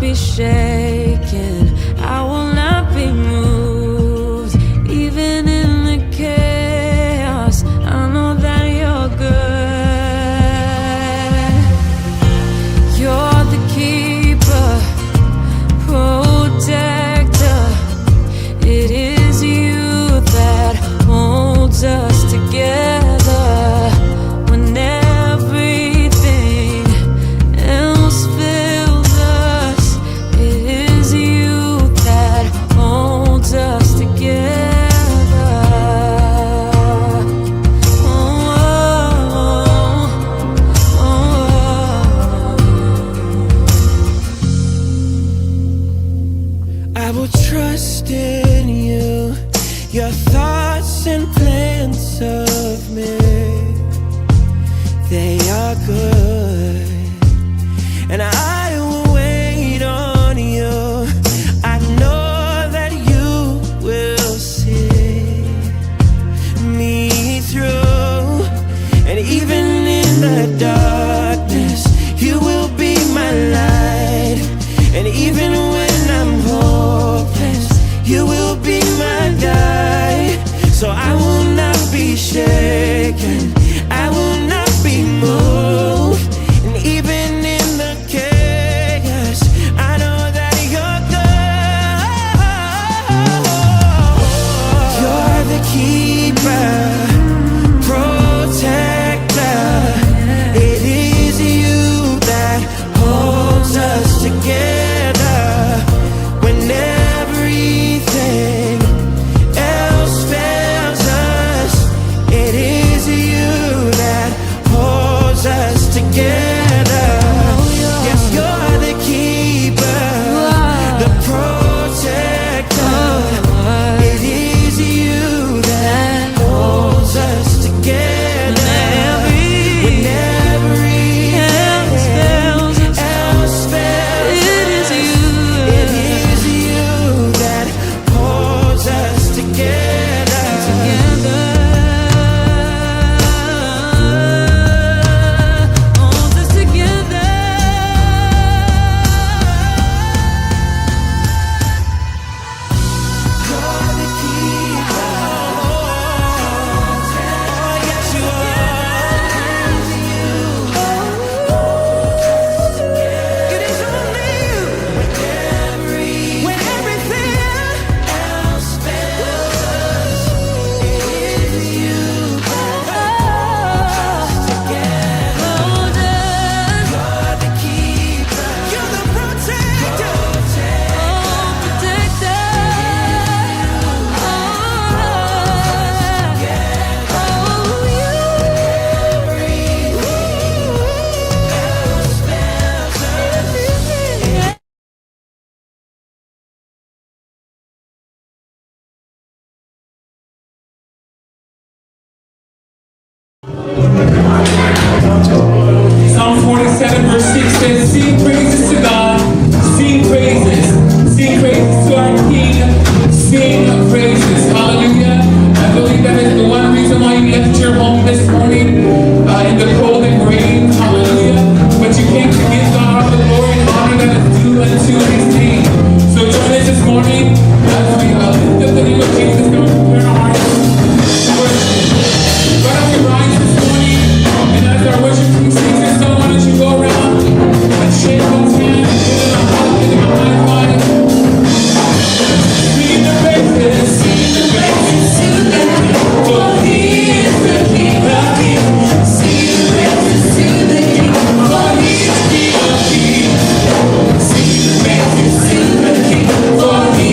be shaken. I will not be moved. Even in the chaos, I know that you're good. You're the keeper, protector. It is you that holds us together when everything else fails us. It is you that holds us together. Oh, oh, oh. I will trust in you, your thoughts and plans of me. They are good, and I will wait on you. I know that you will see me through, and even in the darkness, you will be my light. And even when I'm hopeless, you will be my guide. So I will not be shaken, I will not be moved. And even in the chaos, I know that you're good. You're the keeper, protector. It is you that holds us together when everything else fails us. It is you that holds us together. Yes, you're the keeper, the protector. It is you that holds us together when everything Else fails us. else fails It is us. you. It is you that holds us together. Together, holds us together. You're the keeper. Oh, yes, you are. It is only you. When everything else fails us, it is you that holds us together. Hold us, You're the keeper. You're the protector. oh, protector. Oh, you. Psalm 47, verse 6 says, Sing praises to God, sing praises, sing praises to our King, sing praises. Hallelujah. I believe that is the one reason why you left your home this morning in the cold and rain. Hallelujah. But you came to give God all the glory and honor that is due unto his name. So join us this morning as we lift up the name of Jesus and we prepare our hearts to worship. Why don't we rise this morning, and as our worship team sings this song, why don't you go around and shake one's hand, give them a hug, give them a high five. Sing the praises, sing the praises to the King, for he is the King of kings. Sing the praises to the King, for he is King of kings. Sing the praises to the King, for he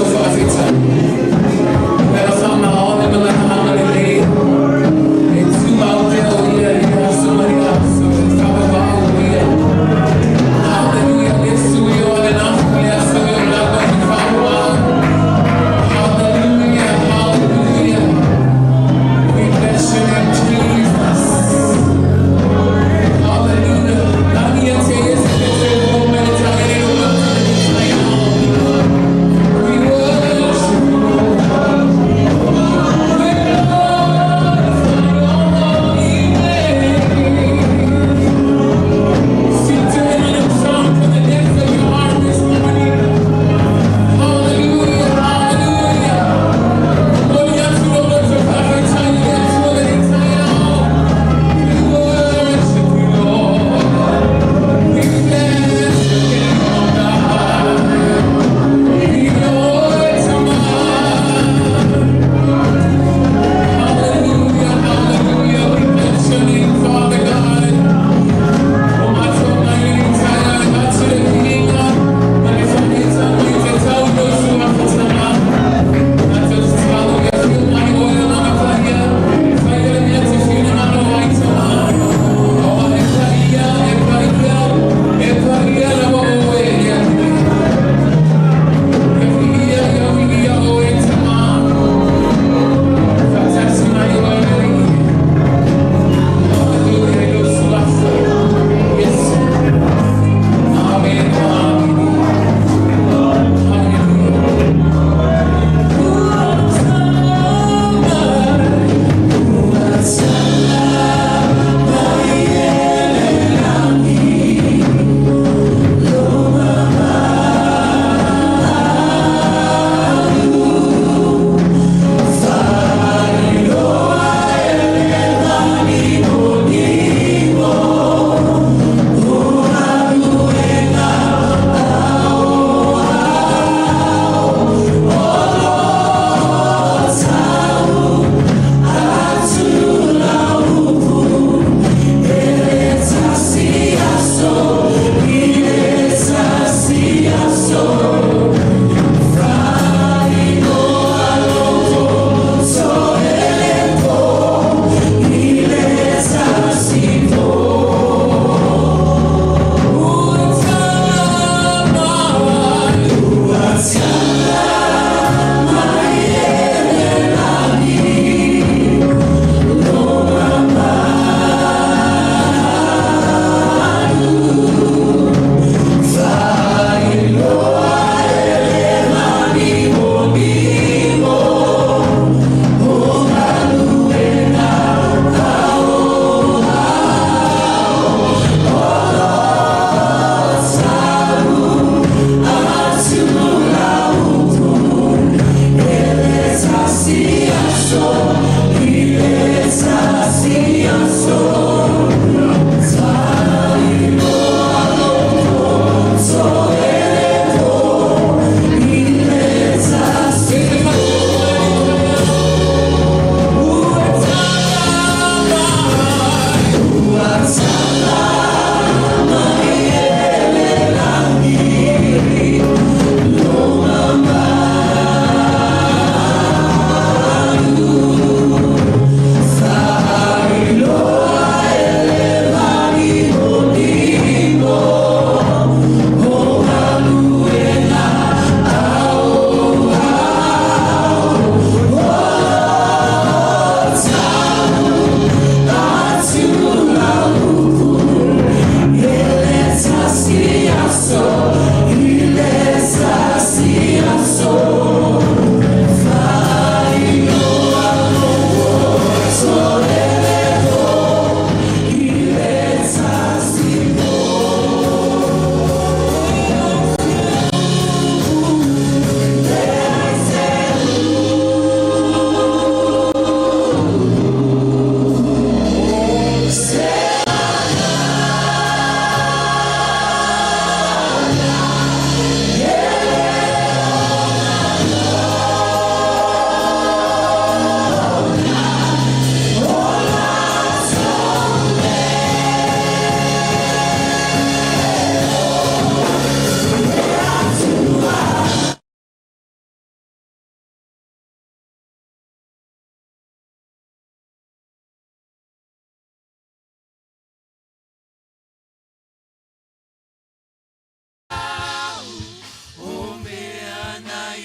matou faafetai. I lana faamaoni ma lana agalelei e tumau pea o ia i le aso ma le aso, e faavavau o ia. Hallelujah. Le sui o ananafi ma le aso e o lava i faavavau. Hallelujah, hallelujah. We bless your name, Jesus. Hallelujah. Lani e te ese te te o me te tae o te tae o. We worship you, Lord. We glorify your holy name. Sing to him a new song from the depths of your heart this morning. Hallelujah, hallelujah. We worship you, Lord. We bless your name, oh God. We Hallelujah, hallelujah. We bless your name, Father God. Oh, my soul, my entire Yes. Amen. Amen.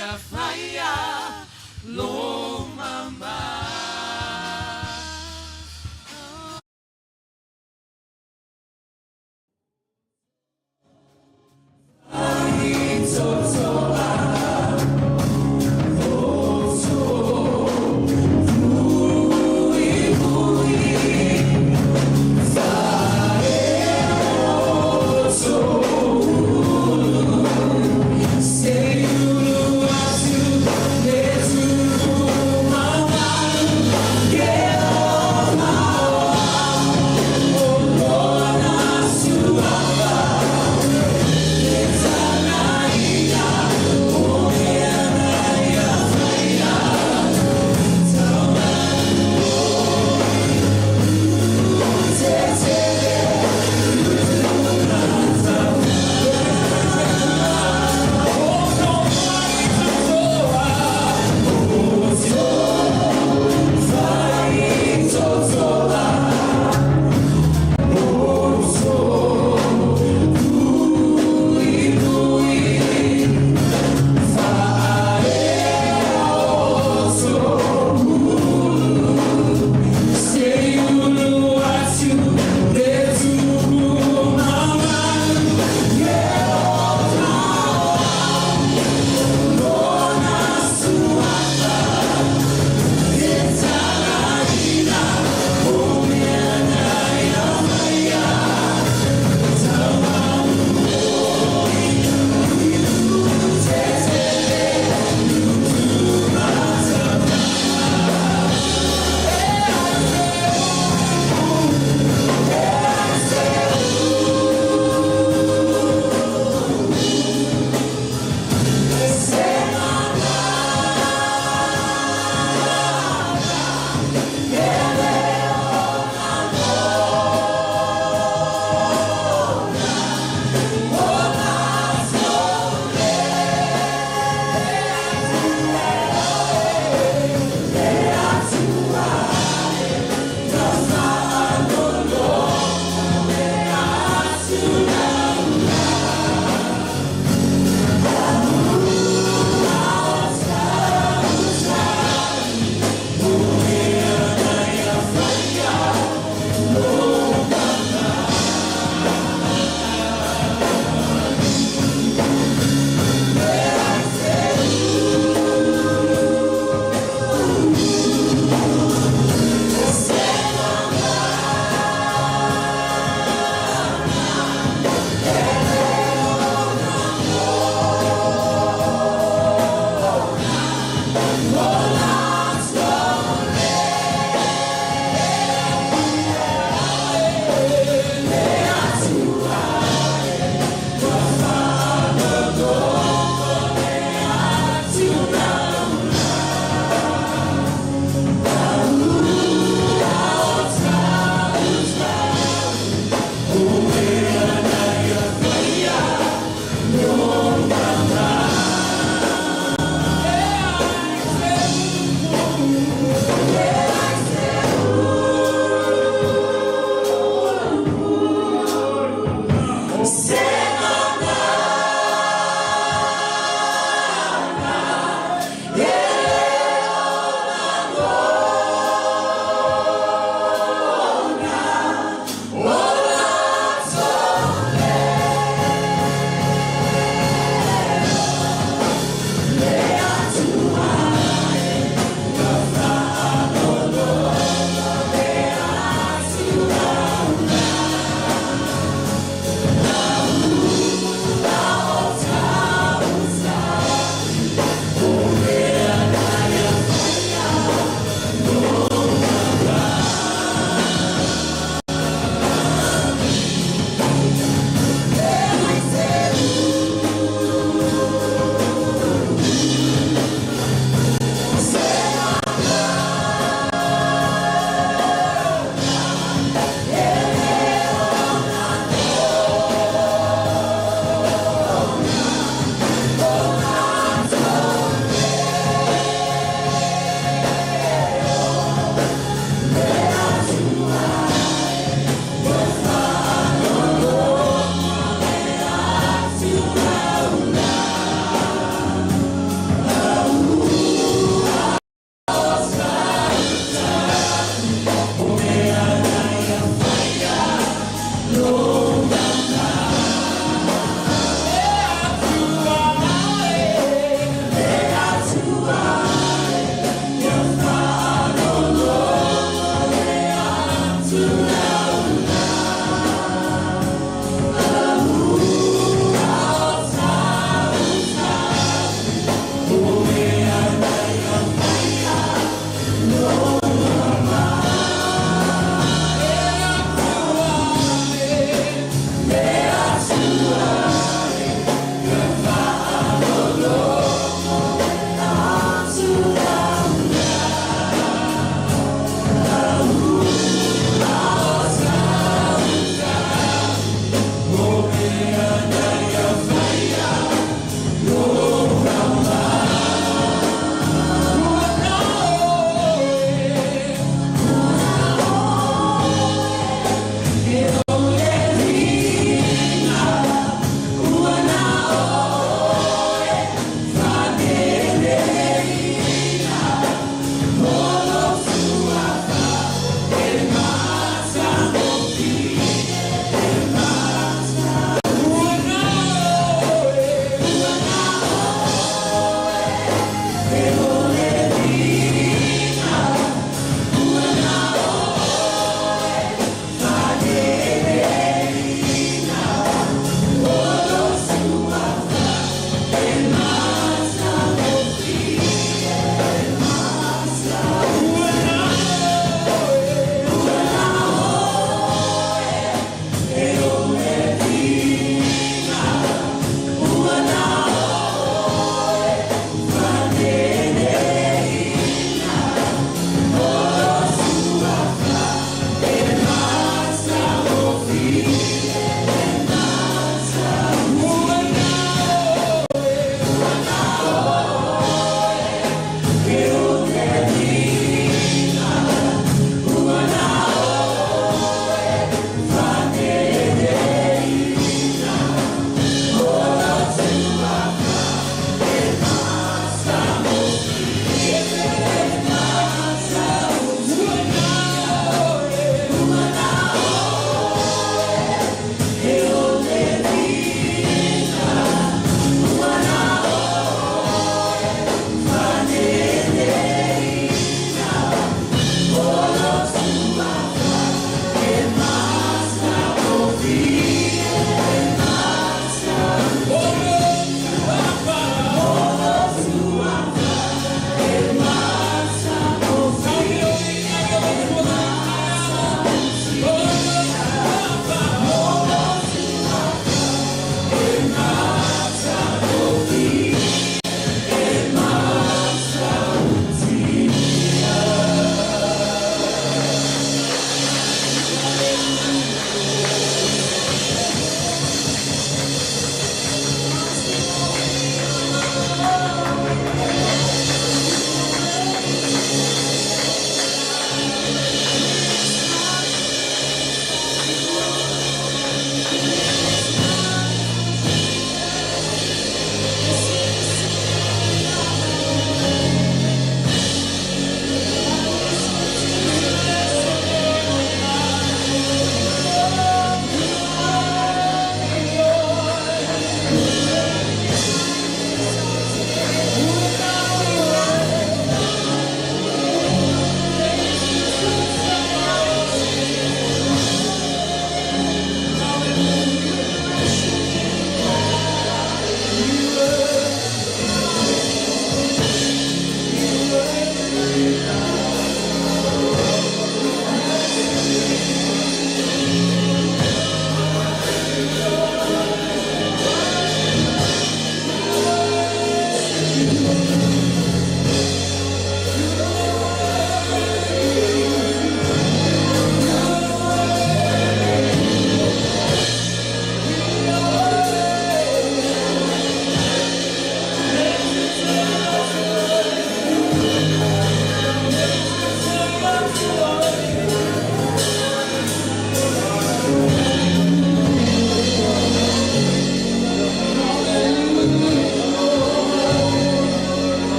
Fire, fire, lo mama.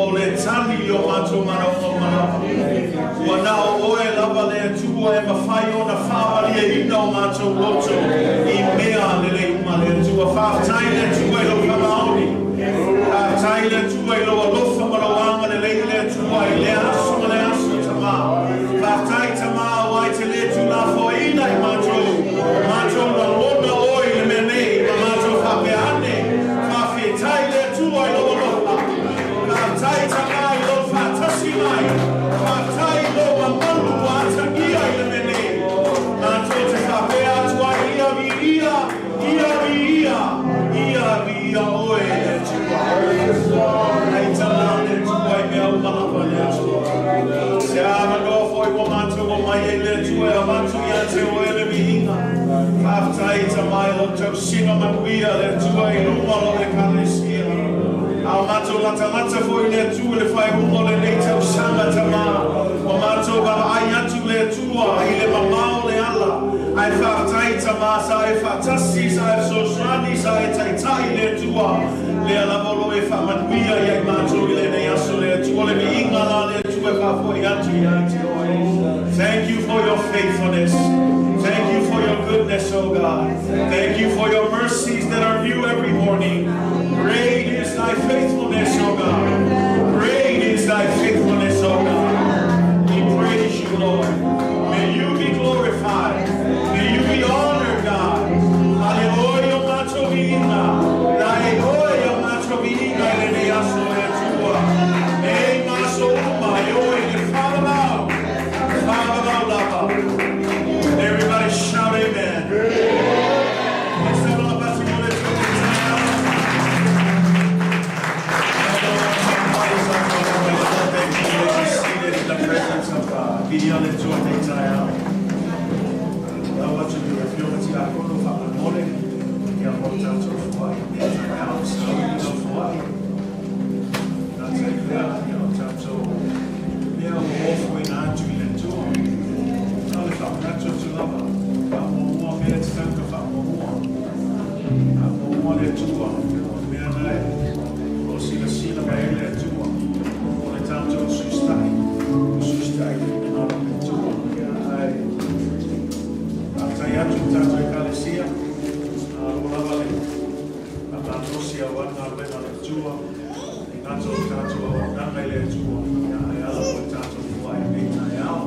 ua le tali i o matou manaoga uma lava. Ua na o oe lava le Atua e mafai ona faamalieina o matou loto i mea lelei uma le Atua. Faafetai le Atua i lou faamaoni. Faafetai le Atua i lou alofa ma lou agalelei le Atua i lea aso ma le aso Tamā. Faafetai Tamā aua e te le tuulafoaiina i matou. Matou lagona oe i le mea nei ma matou faapea ane. Faafetai le Atua i lou alofa. Faafetai Tamā i lou faatasi mai. Faafetai i lou mamalu ua atagia i le mea nei. Matou te faapea atu ai ia viia, ia viia, ia viia oe le Atua. Ai Tamā le Atua i mea uma lava le Atua. Se avanoa foi ua matou omai ai le Atua e avatu ia te oe le viiga. Faafetai Tamā i lou tausiga manuia le Atua i luma o lou ekalesia. A o matou latalata foi le Atua le faaiuga o lenei tausaga Tamā. Ua matou vaavaai atu le Atua i le mamao le ala. Ae faafetai Tamā sa e faatasi, sa e fesoasoani, sa e taitai le Atua. Lea lava o lo o e faamanuia ia i matou i lenei aso le Atua. Le viiga la le Atua e faafoi atu ia te oe. Thank you for your faithfulness. Thank you for your goodness, O God. Thank you for your mercies that are new every morning. Great is thy faithfulness, O God. Great is thy faithfulness, O God. We praise you, Lord. May you be glorified. May you be honored, God. Hallelujah, matou viiga. Lai oe o matou viiga i lenei aso le Atua. Nei ma aso uma e oe le faavavau. Faavavau lava. Everybody shout amen. Let's have a little bit more to Thank you. You may be seated in the presence of God. Viia le Atua lenei taeao. Lau atu i le afioga tiakono faamolemole ia mo le tatou foai lenei taeao. Saui lau foai. Nata i lea ia o tatou mea ua ofoina atu i le Atua. Na o le faamanatu atu lava. Faamuamua mea e tatau ona faamuamua. Faamuamua le Atua. O le mea na e o lo o silasila mai ai le Atua. O le tatou susita'i. Susita'i i le finagalo o le Atua. Ia ae faafetai atu i tatou ekalesia. Malo lava le faamalosi aua galuega a le Atua. I gata o tatou auaunaga i le Atua. Ia ae ala mo le tatou foai lenei taeao.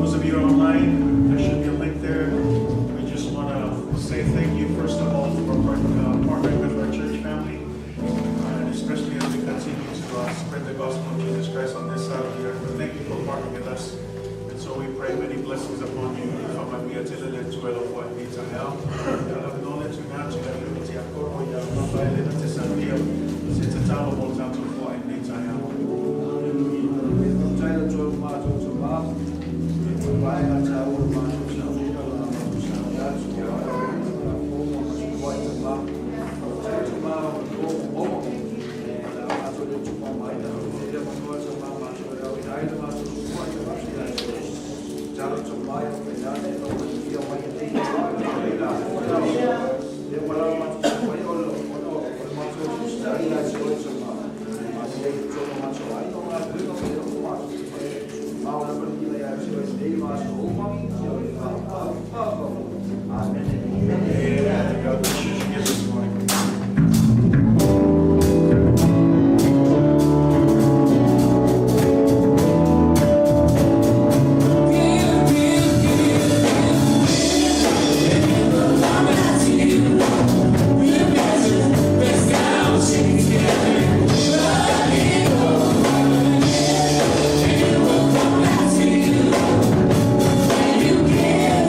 Those of you online, there should be a link there. We just want to say thank you, first of all, for partnering with our church family, and especially as we continue to spread the gospel of Jesus Christ on this side of the earth. But thank you for partnering with us. And so we pray many blessings upon you. Faamanuia tele le Atua i lau foai lenei taeao. Ia le avanoa le tuuina atu i le afioga tiakono ia Mafaelena Tesalia se tatalo mo le tatou foai lenei taeao. Faafetai le Atua o matou Tamā, e vaega taua le matou sauniga la matou sauni atu, la fomo ma suai Tamā. Faafetai Tamā o le maua, e la matou le tupa mai na te le manoa Tamā matou e au i ai le matou suai te atu ia te. Talo Tamā ia penane o manuia mai e nei e la le wala matou suai o le o le matou susita'i ia te oe Tamā. Manuia i tonu matou ai o ngā luga o le o matou Ma o le manuia ia te oe nei ma aso uma, ia o le faavavau, faavavau. Amen. Amen. God bless you as you give this morning. Give, give, give, give, and it will come back to you. Good measure, pressed down, shaken together, running over, and it will come back to you. When you give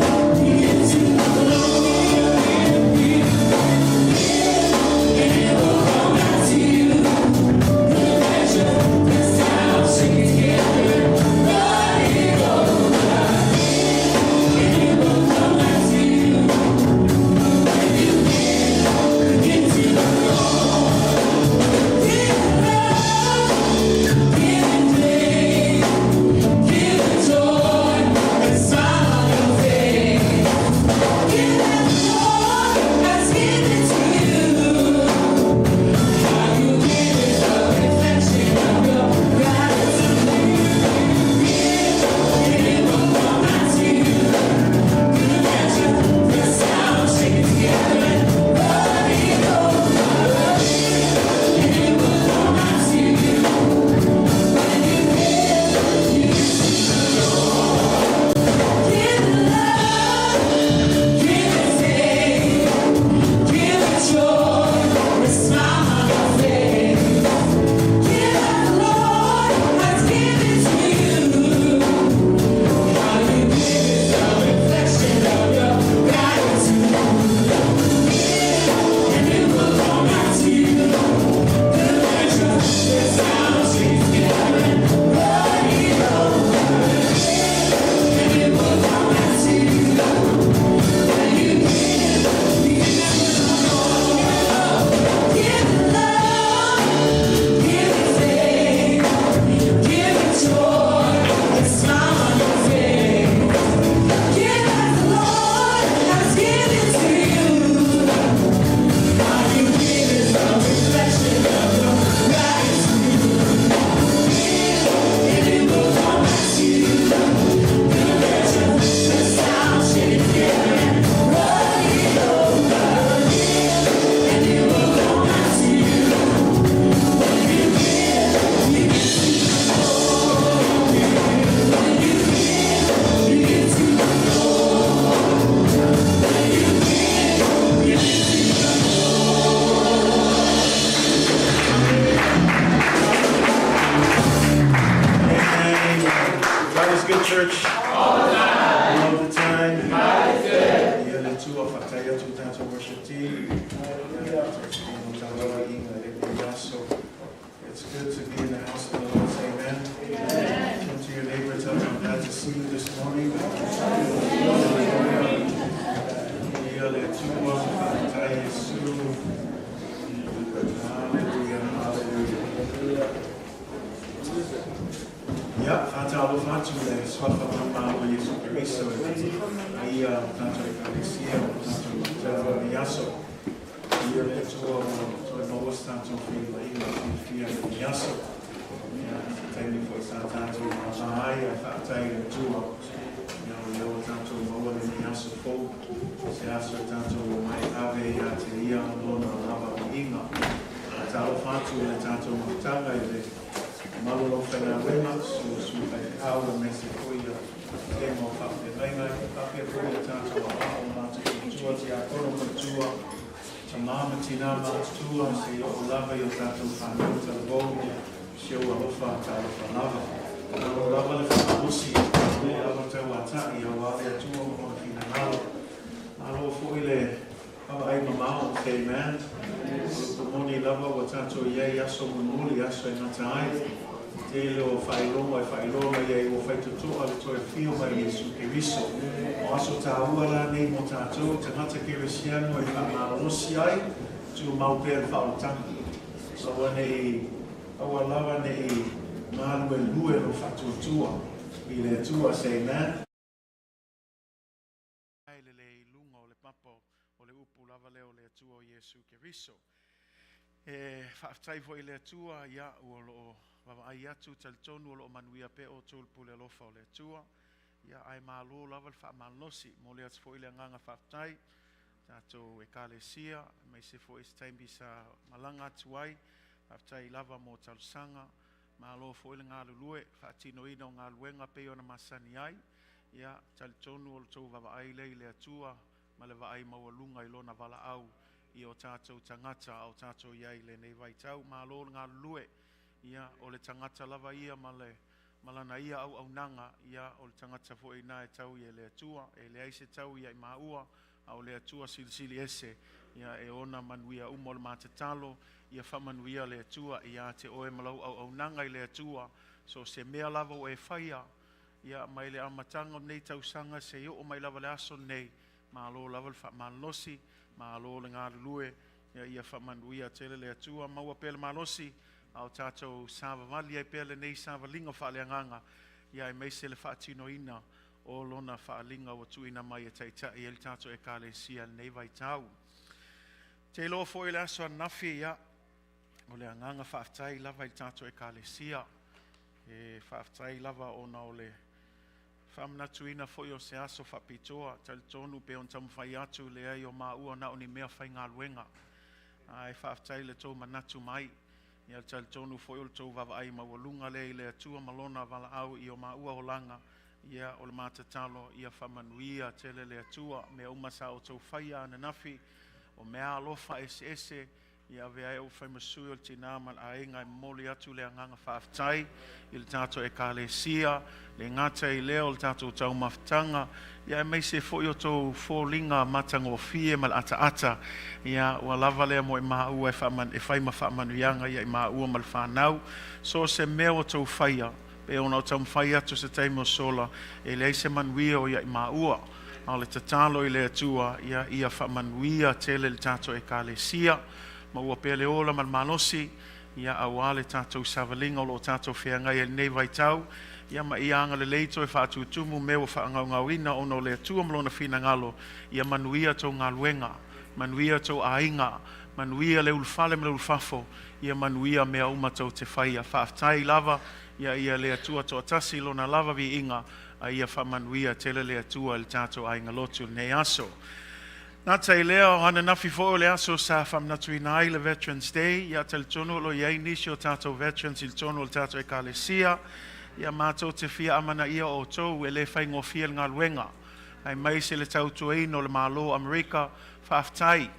to the Lord. church? All the time. All the time. God is good. Ia le Atua, faafetai atu i le tatou worship team. Ia, faafetai mo tatou viiga i lenei aso. It's good to be in the house of the Lord. Say amen. Amen. Turn to your neighbor and tell them, I'm glad to see you this morning. Ia le Atua, faafetai Iesu. Hallelujah, hallelujah. Ia, faatalofa atu i le Suafa manumalo o Iesu Keriso i le paia o le tatou Ekalesia ma le tatou mafutaga i lenei aso. Ia le Atua ua toe maua se tatou feiloaiga fiafia i lenei aso. Ia, se taimi foi sa tatou mama ai ae faafetai i le Atua. Ia, o lea ua tatou maua lenei aso fou, se aso e tatou omai ave ia te Ia Lona lava viiga. Faatalofa atu i le tatou mafutaga i le mamalu o le aufaigaluega, su sui faifeau aemaise foi ia temo o faafeagaiga, faapea foi le tatou aoao ma matou faletua, tiakono faletua, tama ma tina matutua, seia oo lava i o tatou fanau talavou, si ou alofa talofa lava. Malo lava le faamalosi, malo lava tauata'i aua le Atua ma Lona finagalo. Malo foi le Vaavaai mamao, amen. O le upu moni lava ua tatou i ai i aso mulimuli, aso e gata ai tele o faailoga e faailoa mai ai ua faitotoa le toe afio mai o Iesu Keriso. O aso taua la nei mo tatou, tagata kerisiano e faamalolosi ai, tumau pea le faaolataga. Aua nei, aua lava nei maluelue lou faatuatua i le Atua. Say amen. E lelei i luga o le papa o le upu lava lea o le Atua o Iesu Keriso. E faafetai foi i le Atua ia o lo o vaavaai atu, talitonu o lo o manuia pea outou i le pule alofa o le Atua. Ia ae malo lava le faamalolosi. Momoli atu foi le agaga faafetai tatou Ekalesia, aemaise foi se taimi sa malaga atu ai. Faafetai lava mo talosaga. Malo foi le galulue, faatinoina o galuega pei ona masani ai. Ia, talitonu o le tou vaavaai lea i le Atua ma le vaai maualuga i Lona valaau i o tatou tagata a o tatou i ai i lenei vaitau. Malo le galulue. Ia, o le tagata lava ia ma le, ma lana ia auaunaga, ia, o le tagata foi ina e tau i le Atua. E leai se tau ia i maua, a o le Atua Silisili Ese, ia, e ona manuia uma. O le ma tatalo, ia faamanuia le Atua ia te oe ma lau auaunaga i le Atua, so o se mea lava ua e faia, Ia, mai le amataga o lenei tausaga seia oo mai lava le aso lenei, malo lava le faamalolosi, malo le galulue, ia, ia faamanuia tele le Atua, maua pea le malosi, a o tatou savavali ai pea lenei savaliga faaleagaga, ia aemaise le faatinoina o Lona faaaliga ua tuuina mai e taitai ai le tatou Ekalesia i lenei vaitau. Ou te iloa foi i le aso ananafi, ia, o le agaga faafetai lava i le tatou Ekalesia. E faafetai lava ona o le faamanatuina foi o se aso faapitoa. Talitonu pei ona taumafai atu, leai o maua na o ni mea faigaluega. Ae faafetai i le tou manatu mai. Ia talitonu foi o le tou vaavaai maualuga lea i le Atua ma Lona valaau i o maua olaga. Ia o le ma tatalo ia faamanuia tele le Atua. Mea uma sa outou faia ananafi, o mea alofa eseese, Ia avea ai ou fai ma sui o le tina ma le aiga e momoli atu le agaga faafetai i le tatou Ekalesia, le gata i lea o le tatou taumafataga, ia aemaise foi o tou foliga matagofie ma le ataata. Ia ua lava lea mo i maua e, faaman, e fai ma faamanuiaga ia i maua ma le fanau. So o se mea ua tou faia, pei ona ou taumafai atu se taimi o sola, e leai se manuia o ia i maua. A o le tatalo i le Atua, ia, ia faamanuia tele le tatou Ekalesia, maua pea le ola ma le malosi, ia, aua le tatou savaliga o lo o tatou feagai ai i lenei vaitau, ia, ma ia agalelei toe faatutumu mea ua faagaogaoina ona o le Atua ma Lona finagalo, ia manuia tou galuega, manuia tou aiga, manuia le ulufale ma le ulufafo, ia manuia mea uma tou te faia. Faafetai lava, ia, ia le Atua toatasi Lona lava viiga, a ia faamanuia tele le Atua i le tatou aiga lotu i lenei aso. Gata i lea, o ananafi foi o le aso sa faamanatuina ai le Veterans Day, ia talitonu o lo o i ai nisi o tatou veterans i totonu o le tatou Ekalesia, ia matou te fia amanaia outou e le faigofie le galuega, aemaise le tautuaina o le Malo o Amerika. Faafetai.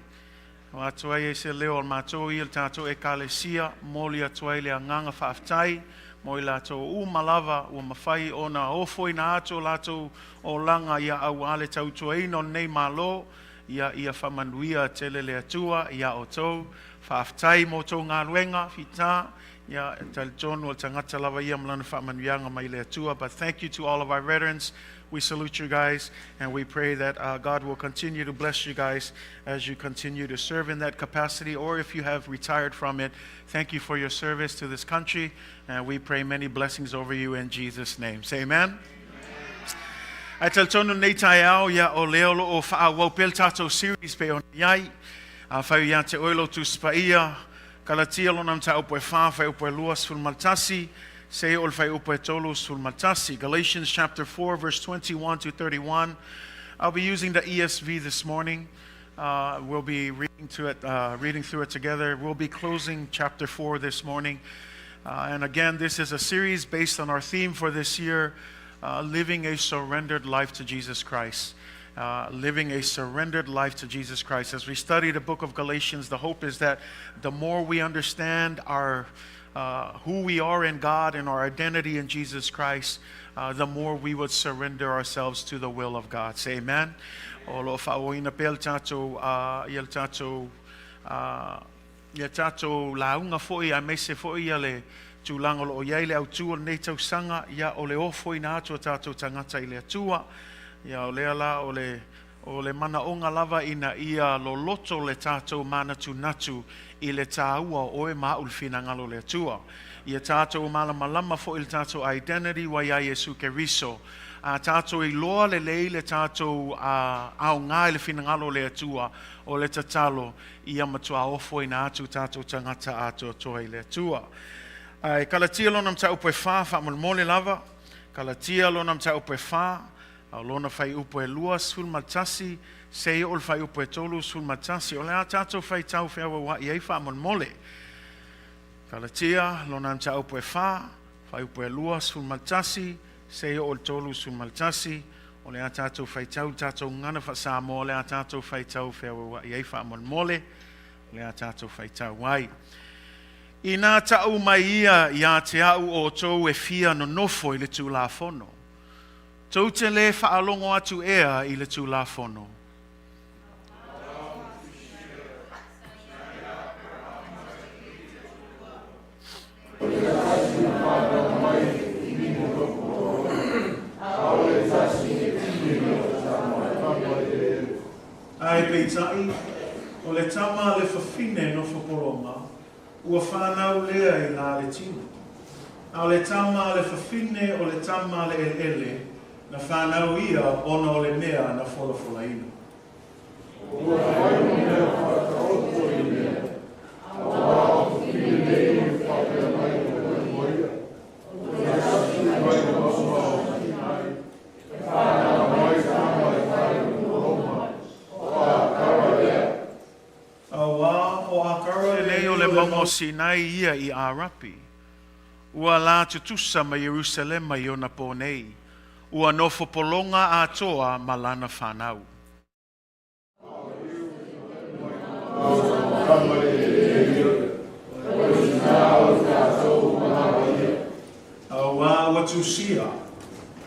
Avatu ai e se leo o le matou ia le tatou Ekalesia, momoli atu ai le agaga faafetai mo i latou uma lava ua mafai ona ofoina atu o latou olaga ia auā le tautuaina o lenei Malo, ia ia faamanuia tele le Atua iā outou. Faafetai mo tou galuega fita, ia e talitonu o le tagata lava ia ma lana faamanuiaga mai le Atua. But thank you to all of our veterans. We salute you guys and we pray that God will continue to bless you guys as you continue to serve in that capacity, or if you have retired from it. Thank you for your service to this country, and we pray many blessings over you in Jesus' name. Say amen. Ae talitonu lenei taeao, ia o lea o lo o faaauau pea le tatou series pei ona i ai. Afai ia te oe lou Tusi Paia, Kalatia lona mataupu e 4, fuaiupu e 21, seia oo i le fuaiupu e 31. Galatians chapter 4 verse 21 to 31. I'll be using the ESV this morning. We'll be reading to it, reading through it together. We'll be closing chapter 4 this morning. And again, this is a series based on our theme for this year, living a surrendered life to Jesus Christ. Living a surrendered life to Jesus Christ. As we study the book of Galatians, the hope is that the more we understand our who we are in God and our identity in Jesus Christ, the more we would surrender ourselves to the will of God. Say amen. O lo o faaauauina pea le tatou ia le tatou ia tatou lauga foi aemaise foi ia le tulaga o lo o i ai le autū o lenei tausaga, ia o le ofoina atu o tatou tagata i le Atua. Ia o lea la o le o le manaoga lava ina ia loloto le tatou manatunatu i le tāua o oe ma au i le finagalo o le Atua. Ia tatou malamalama foi i le tatou identity ua iā Iesu Keriso. A tatou iloa lelei le tatou aoga i le finagalo o le Atua, o le tatalo ia matuā ofoina atu tatou tagata atoatoa i le Atua. Ae Kalatia lona mataupu e 4 faamolemole lava. Kalatia lona mataupu e 4, a o lona fuaiupu e 21, seia oo i le fuaiupu e 31. O le a tatou faitau feauaua'i ai faamolemole. Kalatia lona mataupu e 4, fuaiupu e 21, seia oo i le 31. O le a tatou faitau i le tatou gagana faa-Samoa, o le a tatou faitau feauaua'i ai faamolemole. O le a tatou faitau ai. Inā ta'u mai ia iā te a'u outou e fia nonofo i le Tulafono, tou te lē faalogo atu ea i le Tulafono? Ae peitai, o le tama a le fafine nofo pologa, ua fanau lea i la le tino. A o le tama a le fafine o le tama a le eleele, na fanau ia ona o le mea na folafolaina. Ua fai mo mea faataoto i mea, auā o fili nei e faapea mai o oe ia, o le asi mai o mauga o Sinai, e fanau mai tama i tai o Roma, o Akara lea. Auā o Akara lenei o le mauga o Sinai ia i Arapi. Ua la tutusa ma Ierusalema i ona pō nei, ua nofo pologa atoa ma lana fanau. Auā ua tusia,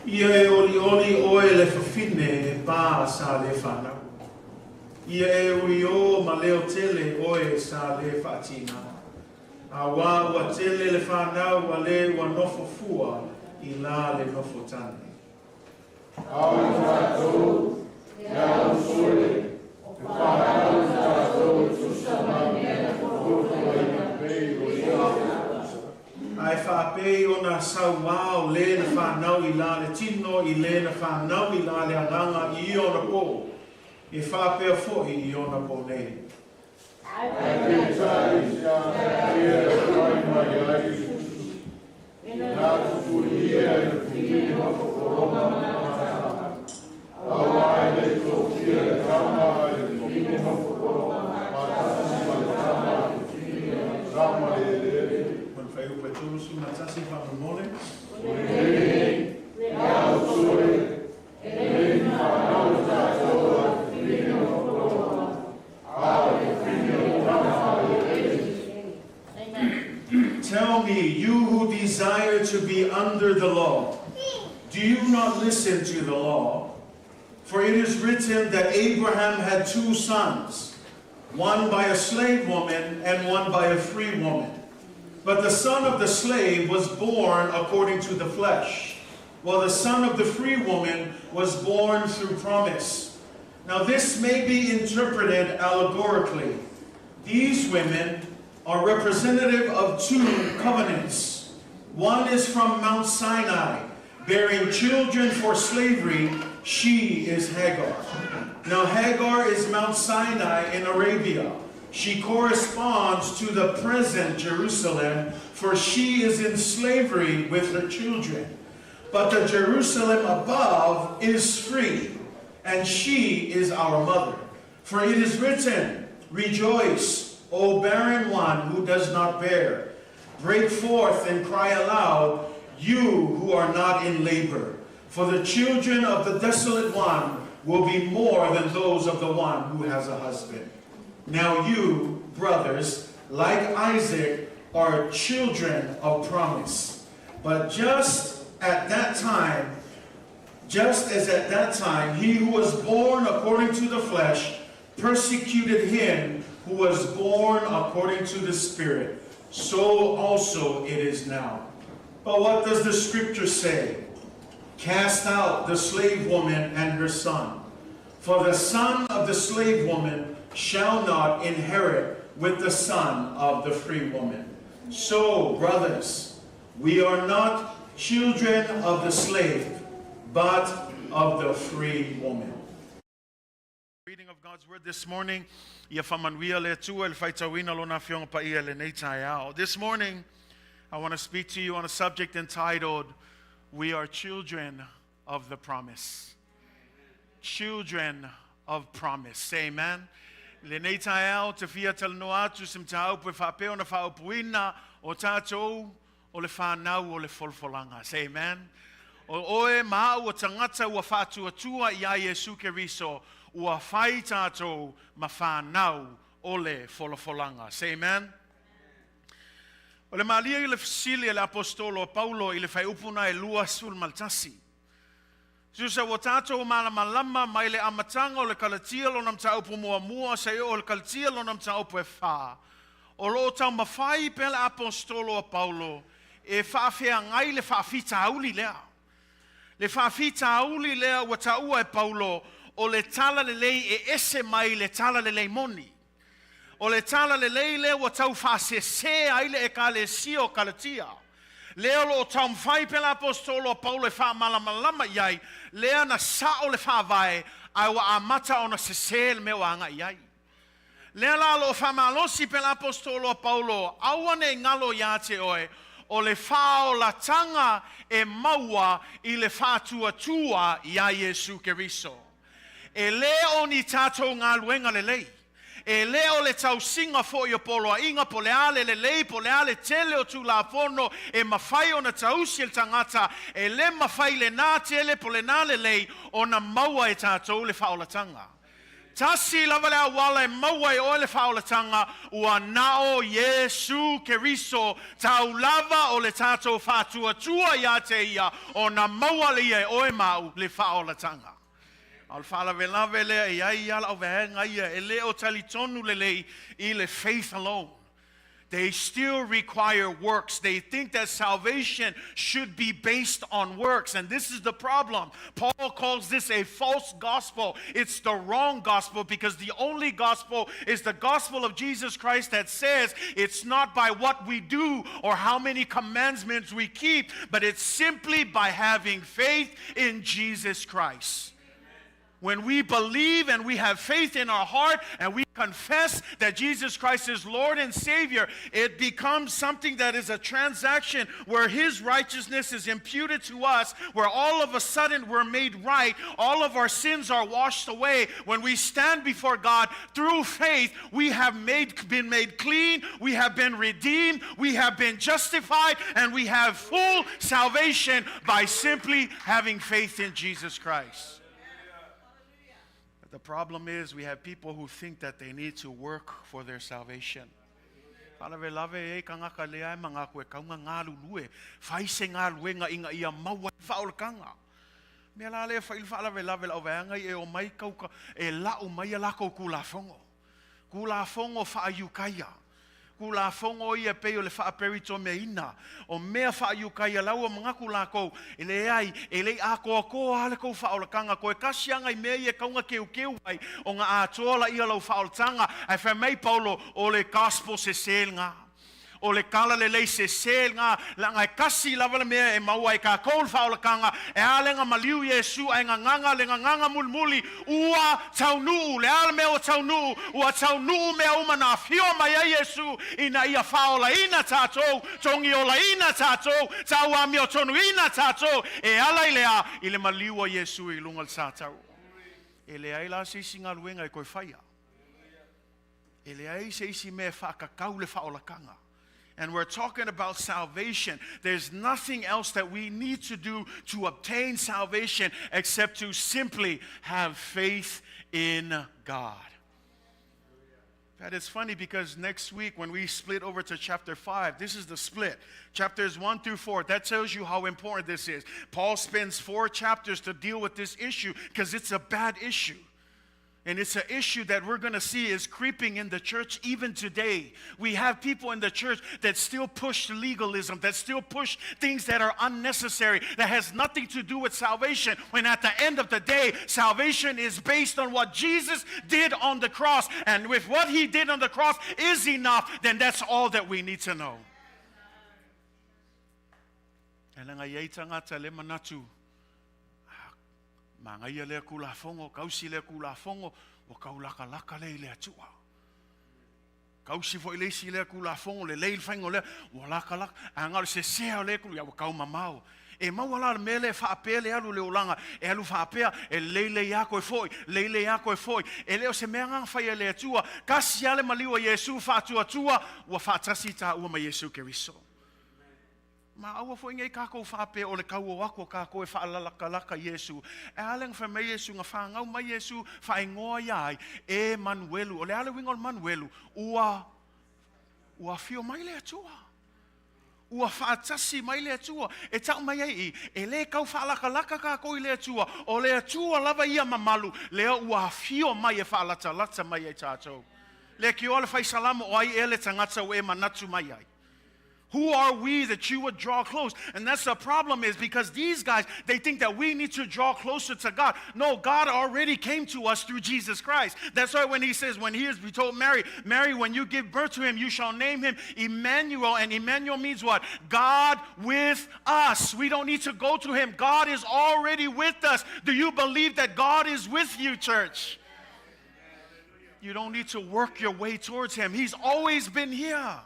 ia e olioli oe le fafine e pā sa lē fanau. Ia e uiō ma leo tele oe sa lē faatinā. Auā ua tele le fanau a lē ua nofo fua i la le nofo tane. Ao i tatou, e ausole, e whanau i tatou e tusa ma mea na whakotolaina pei o ia tusa. Ae faapei ona sauā o lē na fanau i la le tino i lē na fanau i la le agaga i ia ona pō, e faapea foi i ona pō nei. Ae peitai i se ātea e whai mai ai i tutu, inā tutuia i le fili whakaporoga matata, auā e le tofia le tama a le fili whakaporoga matata ma le tama a le fili rama le elele. O le fuaiupu e 31 faamolemole. O lenei, e ausole, e lei whanau tatou a te fili whakaporoga, a o te fili. who desire to be under the law, do you not listen to the law? For it is written that Abraham had two sons, one by a slave woman and one by a free woman. But the son of the slave was born according to the flesh, while the son of the free woman was born through promise. Now this may be interpreted allegorically. These women are representative of two covenants. One is from Mount Sinai, bearing children for slavery. She is Hagar. Now Hagar is Mount Sinai in Arabia. She corresponds to the present Jerusalem, for she is in slavery with her children. But the Jerusalem above is free, and she is our mother. For it is written, Rejoice, O barren one who does not bear. Break forth and cry aloud, you who are not in labor. For the children of the desolate one will be more than those of the one who has a husband. Now you, brothers, like Isaac, are children of promise. But just at that time, just as at that time, he who was born according to the flesh persecuted him who was born according to the Spirit, so also it is now. But what does the scripture say? Cast out the slave woman and her son. For the son of the slave woman shall not inherit with the son of the free woman. So, brothers, we are not children of the slave, but of the free woman. Reading of God's word this morning, ia faamanuia le Atua i le faitauina lona afioga paia lenei taeao. This morning, I want to speak to you on a subject entitled, We Are Children of the Promise. Children of Promise. Say amen. Lenei taeao te fia talanoa atu se mataupu e faapea ona faaupuina o tatou o le fanau o le folafolaga. Say amen. O oe ma au o tagata ua faatuatua ia Iesu Keriso ua fai tatou ma fanau o le folafolaga. Say amen. O le malia i le fesili a le aposetolo a Paulo i le fuaiupu na e 21. Tusa ua tatou malamalama mai le amataga o le Kalatia lona mataupu muamua seia oo i le Kalatia lona mataupu e fa. O lo o taumafai pea le aposetolo a Paulo e faafeagai le faafitauli lea. Le faafitauli lea ua taua e Paulo o le talalelei e ese mai le talalelei moni. O le talalelei lea ua tau faasese ai le ekalesia o Kalatia. Lea o lo o taumafai pea le aposetolo a Paulo e faamalamalama i ai, lea na sao le faavae, ae ua amata ona sese le mea ua agai i ai. Lea la o lo o faamalosi pea le aposetolo a Paulo, aua ne i galo iā te oe, o le faaolataga e maua i le faatuatua iā Iesu Keriso. E le o ni tatou galuega lelei. E le o le tausiga foi o poloaiga po o le a le lelei po o le a le tele o Tulafono e mafai ona tausi e le tagata, e le mafai lenā tele po o lenā lelei ona maua e tatou le faaolataga. Tasi lava le auala e maua e oe le faaolataga, ua na o Iesu Keriso tau lava o le tatou faatuatua iā te ia ona maua lea e oe ma au le faaolataga. A o le faalavelave lea e i ai lava lau vaega ia, e le o talitonu lelei i le faith alone. They still require works. They think that salvation should be based on works. And this is the problem. Paul calls this a false gospel. It's the wrong gospel because the only gospel is the gospel of Jesus Christ that says it's not by what we do or how many commandments we keep, but it's simply by having faith in Jesus Christ. When we believe and we have faith in our heart and we confess that Jesus Christ is Lord and Savior, it becomes something that is a transaction where His righteousness is imputed to us, where all of a sudden we're made right, all of our sins are washed away. When we stand before God through faith, we have been made clean, we have been redeemed, we have been justified, and we have full salvation by simply having faith in Jesus Christ. But the problem is we have people who think that they need to work for their salvation. Faalavelave e iai tagata lea e manatu e tatau ona galulue, fai se galuega ina ia maua ai le faaolataga. Mea la lea e fai le faalavelave i lau vaega e omai tau e lau mai a latou Tulafono. Tulafono faa-Iutaia. Tulafono ia e pei o le faaperitiomeaina o mea faa-Iutaia la ua manatu latou, e leai, e le i atoatoa lava le tou faaolataga, toe tasi lava nai mea ia e tatau ona teuteu ai ona atoa laia o lau faaolataga. Ae fai mai Paulo, o le Gospel sese lena. O le talalelei sese lena, leaga e tasi lava le mea e maua ai e tatou le faaolataga, e a le na maliu Iesu ae gagaga le gagaga mulimuli, ua taunuu. Le a le mea ua taunuu? Ua taunuu mea uma na afio mai ai Iesu ina ia faaolaina tatou, togiolaina tatou, tauamiotonuina tatou, e ala i le a? I le maliu o Iesu i luga o le satau. E leai la se isi galuega e toe faia. E leai se isi mea e faatatau le faaolataga. And we're talking about salvation. There's nothing else that we need to do to obtain salvation except to simply have faith in God. That is funny because next week when we split over to chapter 5, this is the split. Chapters 1 through 4, that tells you how important this is. Paul spends four chapters to deal with this issue because it's a bad issue. And it's an issue that we're going to see is creeping in the church even today. We have people in the church that still push legalism, that still push things that are unnecessary, that has nothing to do with salvation. When at the end of the day, salvation is based on what Jesus did on the cross. And if what he did on the cross is enough, then that's all that we need to know. E leaga i ai tagata le manatu, Manaia lea Tulafono, kausi lea Tulafono, ua tau latalata lea i le Atua. Kausi foi le isi lea Tulafono, lelei le faiga o lea, ua latalata. Ae na o le sesea o lea Tulafono, ia ua tau mamao. E maua la le mea lea e faapea le alu o le olaga, e alu faapea, e lelei lelei lava toe foi, lelei lelei lava toe foi. E le o se mea lena na faia e le Atua. Tasi lava le maliu a Iesu faatuatua, ua faatasi taua ma Iesu Keriso. Ma aua foi nei kākou faapea o le tau o aku o kākou e faalalakalaka Iesu. E a lea na fai mai Iesu, na fanau mai Iesu, faaigoa ia ai, e Manuelu. O le a le uiga o le Manuelu? Ua, ua afio mai le Atua. Ua faatasi mai le Atua. E tau mai ai i, e le tau faalakalaka kākou i le Atua. O le Atua lava ia mamalu, lea ua afio mai e faalatalata mai ai tātou. Leitioa le fai Salamo o ai ea le tagata ua e manatu mai ai? Who are we that you would draw close? And that's the problem is because these guys, they think that we need to draw closer to God. No, God already came to us through Jesus Christ. That's why when he says, when he is he told Mary, Mary, when you give birth to him, you shall name him Emmanuel. And Emmanuel means what? God with us. We don't need to go to him. God is already with us. Do you believe that God is with you, church? You don't need to work your way towards him. He's always been here.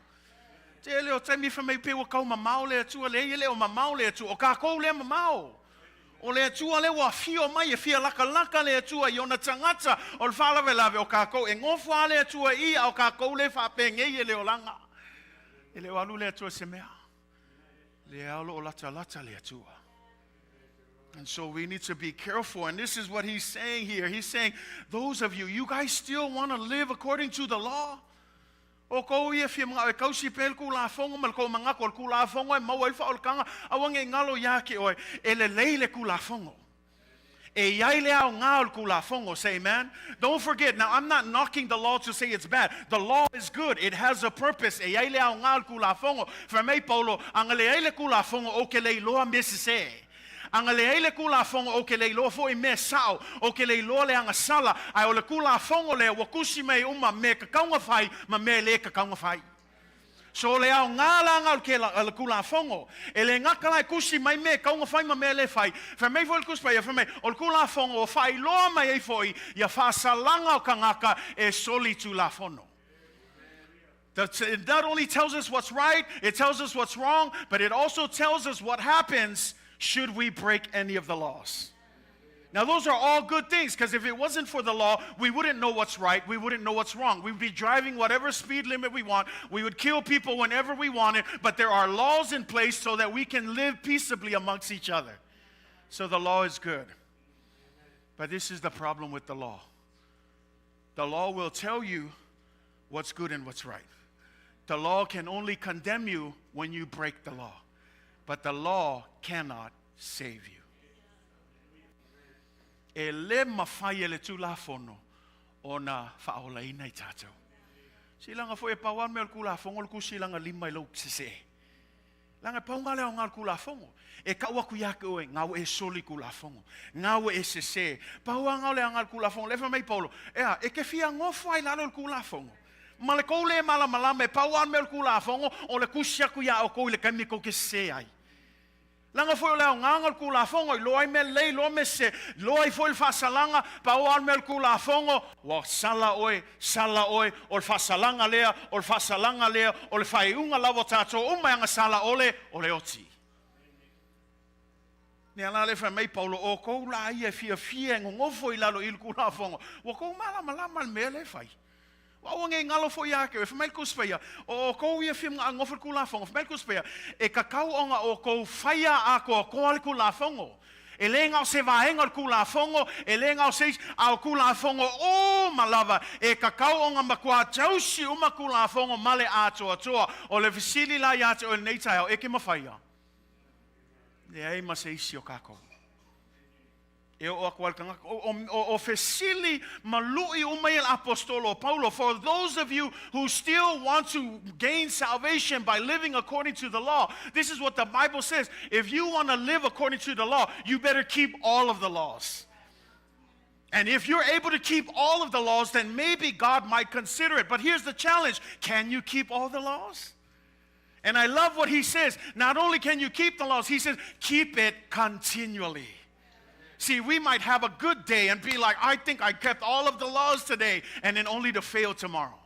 Tele o taimi fai mai pei ua kau mamao le Atua, leai e le o mamao le Atua, o kākou lea mamao. O le Atua lea ua afio mai e fia lakalaka le Atua i ona tagata o le faalavelave o kākou e gofo lava le Atua i a o kākou lea e faapenei e le olaga. E le o alu le Atua i se mea. Lea o lo o latalata le Atua. And so we need to be careful. And this is what he's saying here. He's saying, those of you, you guys still want to live according to the law? O kou ia fia mangao e kausi pea le Tulafono ma le kou manatu o le Tulafono e maua ai le faaolataga, aua ne i galo iā te oe, e lelei le Tulafono. E i ai le aoga o le Tulafono, say amen. Don't forget, now I'm not knocking the law to say it's bad. The law is good, it has a purpose. E i ai le aoga o le Tulafono. Fai mai Paulo, a na leai le Tulafono ou te le iloa mea sesē. A na leai le Tulafono ou te le iloa foi mea sao, ou te le iloa le agasala, ae o le Tulafono lea ua tusi mai uma mea tatau na fai ma mea e le tatau na fai. So o le aoga la na o le Tulafono, e le gata la e tusi mai mea e tatau na fai ma mea e le fai, fai mai foi le Tusi Paia, fai mai, o le Tulafono ua faailoa mai ai foi ia faasalaga o tagata e soli Tulafono. It not only tells us what's right, it tells us what's wrong, but it also tells us what happens should we break any of the laws. Now, those are all good things because if it wasn't for the law, we wouldn't know what's right. We wouldn't know what's wrong. We'd be driving whatever speed limit we want. We would kill people whenever we wanted. But there are laws in place so that we can live peaceably amongst each other. So the law is good. But this is the problem with the law the law will tell you what's good and what's right. The law can only condemn you when you break the law, but the law cannot save you. E le mafai e le Tulafono ona faaolaina i tatou. Silaga foi e pau lava le mea o le Tulafono o le tusilaga lima i lou sesē. Leaga e pau lena o le aoga o le Tulafono. E tau atu ia te oe, na ua e soli Tulafono, na ua e sesē. Pau lava lena o le aoga o le Tulafono. Lea fai mai Paulo, e a, e te fia nofo lava i lalo o le Tulafono? Ma le tou le malamalama e pau lava le mea o le Tulafono o le tusi atu ia outou i le taimi tou te sesē ai. Leaga foi o le aogaga o le Tulafono, iloa ai mea lelei, iloa mea sese, iloa ai foi le faasalaga, pau lava le mea o le Tulafono, ua sala oe, sala oe, o le faasalaga lea, o le faasalaga lea, o le faaiuga lava o tatou uma e agasala ole, o le oti. Lea la lea fai mai Paulo, o outou la ia e fiafia e nonofo i lalo i le Tulafono, ua outou malamalama i le mea lea e fai. Ua aua nei galo foi ia te oe, fai mai le Tusi Paia, o outou ia e fia nonofo i le Tulafono, fai mai le Tusi Paia, e tatau ona outou faia atoatoa le Tulafono. E le na o se vaega o le Tulafono, e le na o se isi, a o Tulafono uma lava, e tatau ona matua tausi uma Tulafono ma le atoatoa. O le fesili la ia te oe i lenei taeao, e te mafaia? Leai ma se isi o tatou. E oo atu lava le tagata, o fesili ma luʻi uma ia le Aposetolo o Paulo, For those of you who still want to gain salvation by living according to the law, this is what the Bible says, if you want to live according to the law, you better keep all of the laws. And if you're able to keep all of the laws, then maybe God might consider it. But here's the challenge can you keep all the laws? And I love what he says. Not only can you keep the laws, he says, keep it continually. See, we might have a good day and be like, I think I kept all of the laws today, and then only to fail tomorrow.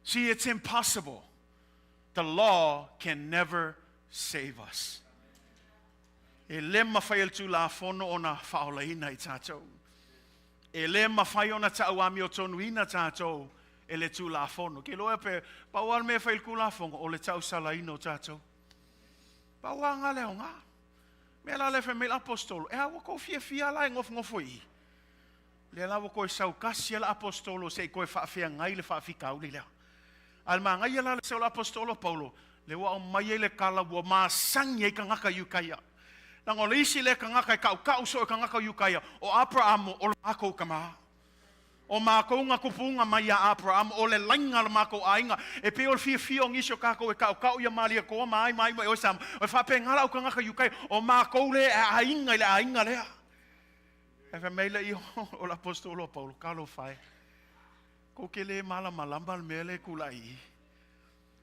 See, it's impossible. The law can never save us. E le mafai e le Tulafono ona faaolaina i tatou. E le mafai ona tauamiotonuina tatou e le Tulafono. Ke loa pe, pau lava le mea e fai i le Tulafono, o le tausalaina o tatou. Pau lava lena le aoga. Mea la lea fai mai le Aposetolo, e a ua tou fiafia la e nofonofo i i? Lea la ua toe sau tasi lava le Aposetolo se i toe faafeagai le faafitauli lea. A o le manaia la le sau o le Aposetolo Paulo, lea ua aumai ai le tala ua masani ai tagata Iutaia. Leaga o le isi lea tagata e tautau soo e tagata Iutaia, o Aperamo o le matou tama. O matou na tupuga mai ia Aperamo, o le laina o le matou aiga. E pei o le fiafia o nisi o tatou e tautau ia Malietoa ma ai ma ai ma oe Samoa. E faapena le au tagata Iutaia, o matou lea e aiga i le aiga lea. Ae fai mai lea o le Aposetolo o Paulo, Talofa e, kou te le malamalama le mea lea e tulai i i.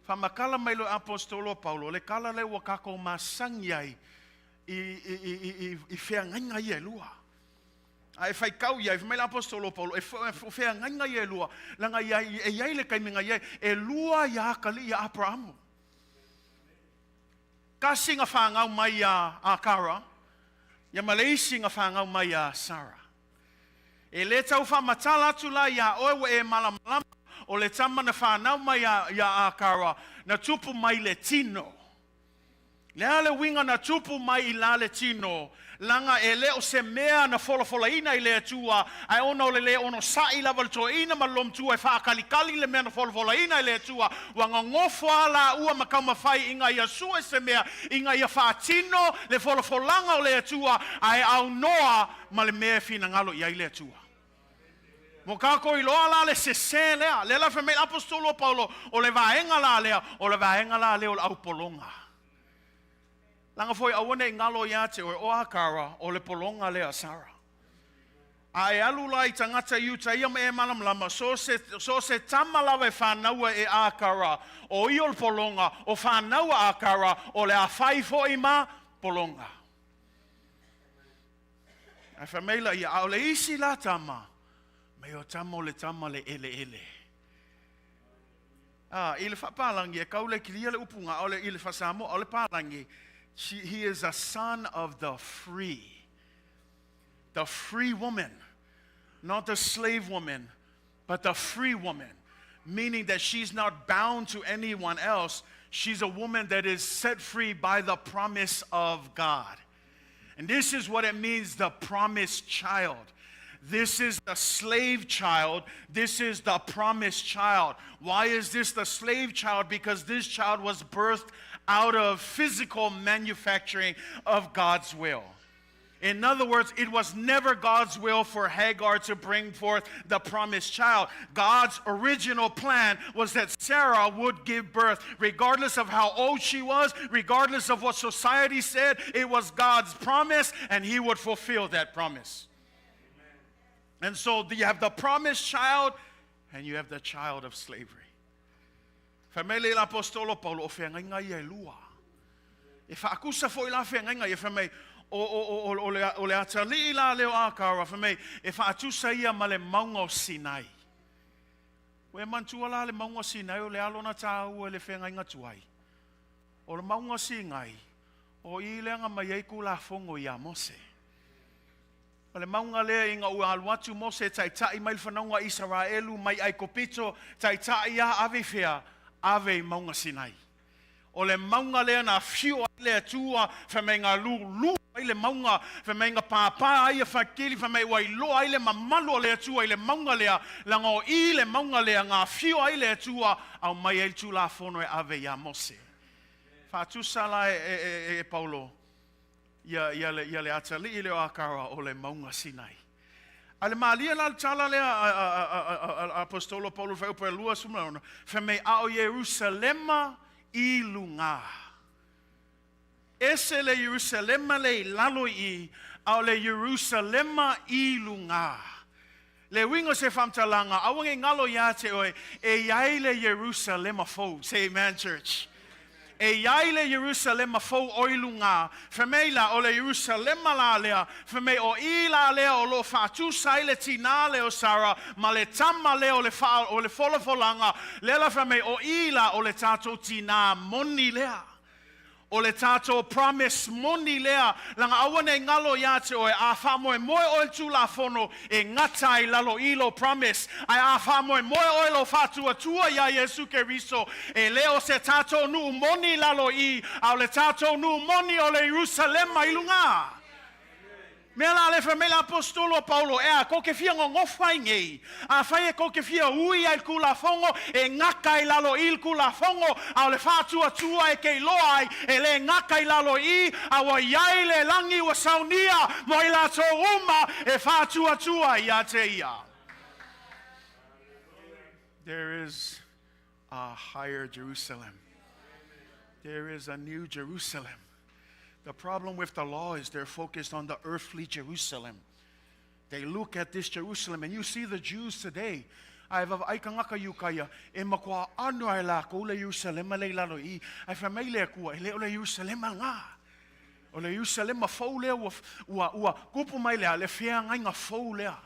Faamatala mai loa e Aposetolo o Paulo, le tala lea ua tatou masani ai i, i, i, i, i feagaiga ia e lua. A e faitau i ai, fai mai le Aposetolo o Paulo, e feagaiga ia e lua, leaga e i ai le taimi na i ai, e lua ia atalii a Aperamo. Tasi na fanau mai iā Akara, ia ma le isi na fanau mai iā Sara. E le tau faamatala atu la iā oe ua e malamalama, o le tama na fanau mai iā Akara, na tupu mai le tino. Le a le uiga na tupu mai i la le tino, Leaga e le o se mea na folafolaina i le Atua, ae ona o le le onosai lava o le toeaina ma le lomtua e faakalikali le mea na folafolaina e le Atua, ua gagofo a laua ma taumafai ina ia sue se mea ina ia faatino le folafolaga o le Atua, ae aunoa ma le mea e finagalo i ai le Atua. Mo kākou iloa la le sesē lea. Lea la fai mai le Aposetolo o Paulo, o le vaega la lea, o le vaega la lea o le aupologa. Leaga foi aua ne i galo ia te oe, o Akara, o le pologa lea a Sara. A e alu la i tagata Iutaia ma e malamalama, so se, so se tama lava e fanaua e Akara, o ia o le pologa, o fanau a Akara, o le a fai foi ma pologa. Ae fai mai la ia, a o le isi la tama, mei o tama o le tama le eleele. A, i le faapalagi, e kau le kilia le upu nga, o le, i le faa-Samoa, o le palagi, she, he is a son of the free. The free woman. Not the slave woman, but the free woman. Meaning that she's not bound to anyone else. She's a woman that is set free by the promise of God. And this is what it means the promised child. This is the slave child. This is the promised child. Why is this the slave child? Because this child was birthed out of physical manufacturing of God's will. In other words, it was never God's will for Hagar to bring forth the promised child. God's original plan was that Sarah would give birth, regardless of how old she was, regardless of what society said. It was God's promise, and He would fulfill that promise. And so you have the promised child, and you have the child of slavery. Fai mai le Apostolo Paulo o feagaiga ia e lua. E faatusa foi la feagaiga ia fai mai o le atalii la lea o Akara fai mai e faatusa ia ma le mauga o Sinai. Ua e manatua la le mauga o Sinai o le a lona taua i le feagaiga tuai. O le mauga o Sinai, o i lea na aumai ai Tulafono ia Mose. O le mauga lea ina ua alu atu Mose e taitai mai le fanauga a Isaraelu mai Aikupito, taitai a ave i fea? Ave i mauga Sinai. O le mauga lea na afio ai le Atua, fai mai na lulu ai le mauga, fai mai na pāpā ai ia fakili, fai mai ua iloa ai le mamalu o le Atua i le mauga lea, leaga o i le mauga lea na afio ai le Atua, aumai ai le Tulafono e ave ia Mose. Faatusa la e Paulo ia le atalii lea o Akara o le mauga Sinai. A le malie la le tala lea a Apostolo Paulo fuaiupu e 26, fai mai a o Ierusalema i luga. Ese le Ierusalema le i lalo i i, a o le Ierusalema i luga. Le uiga o se faamatalaga, aua ne i galo ia te oe, e i ai le Ierusalema fou. Say amen, church. E i ai le Ierusalema fou o i luga, fai mai la, o le Ierusalema la lea, fai mai o i la lea o lo o faatusa ai le tinā lea o Sara ma le tama lea o le, wha, o le folafolaga, lea la fai mai o i la o le tatou tinā moni lea. O le tatou promise moni lea, leaga aua ne i galo ia te oe, a faamoemoe oe i le Tulafono, e gata ai lalo i lou promise. Ae a faamoemoe oe lou faatuatua iā Iesu Keriso, e le o se tatou nuu moni i lalo i, a o le tatou nuu moni o le Ierusalema i luga. Mea la lea fai mai le Aposetolo a Paulo, Ea, kou te fia nonofo ai nei? Afai e kou te fia ui ai i le Tulafono, e gata i lalo i le Tulafono, a o le faatuatua e te iloa ai, e le gata i lalo i, a ua i ai le lagi ua saunia mo i latou uma e faatuatua ia te ia. There is a higher Jerusalem. There is a new Jerusalem. The problem with the law is they're focused on the earthly Jerusalem. They look at this Jerusalem, and you see the Jews today. Ae vaavaai tagata Iutaia e matua ano ai lakou le Ierusalema le i lalo i i. Ae fai mai le Atua, e le o le Ierusalema lena. O le Ierusalema fou lea ua, ua, ua tupu mai lea, le feagaiga fou lea.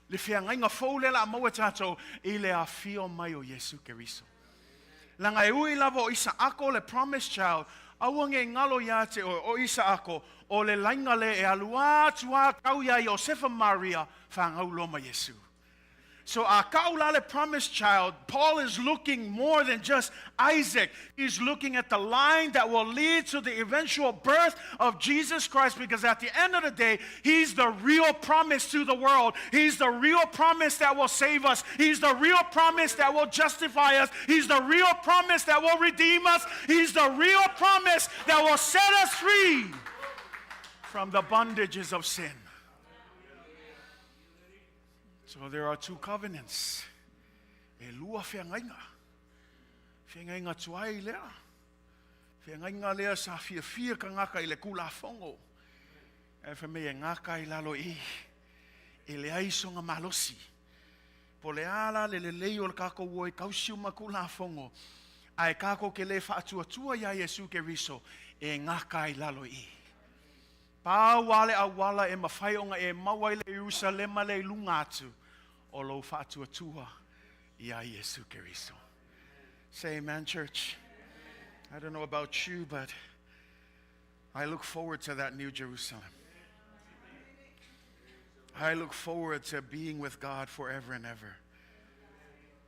Le feagaiga fou lea o le a maua e tatou i le afio mai o Iesu Keriso. Leaga e ui lava o Isaako le promised child, aua ne i galo ia te oe, o Isaako, o le laina lea e alu atu a tau ia Iosefa ma Maria, fanau loa ma Iesu. So a kau la le promised child, Paul is looking more than just Isaac. He's looking at the line that will lead to the eventual birth of Jesus Christ because at the end of the day, He's the real promise to the world. He's the real promise that will save us. He's the real promise that will justify us. He's the real promise that will redeem us. He's the real promise that will set us free from the bondages of sin. So there are two covenants. E lua feagaiga. Feagaiga tuai lea. Feagaiga lea sa fiafia tagata i le Tulafono. Ae fai mai e gata i lalo i i. E leai sona malosi. Po o le a la le lelei o le tatou o e tausi uma Tulafono, ae tatou te le faatuatua iā Iesu Keriso, e gata i lalo i i. Pau lava le auala e mafai ona e maua ai le Ierusalema lea i luga atu, o lou faatuatua iā Iesu Keriso. Say amen, church. I don't know about you, but I look forward to that new Jerusalem. I look forward to being with God forever and ever.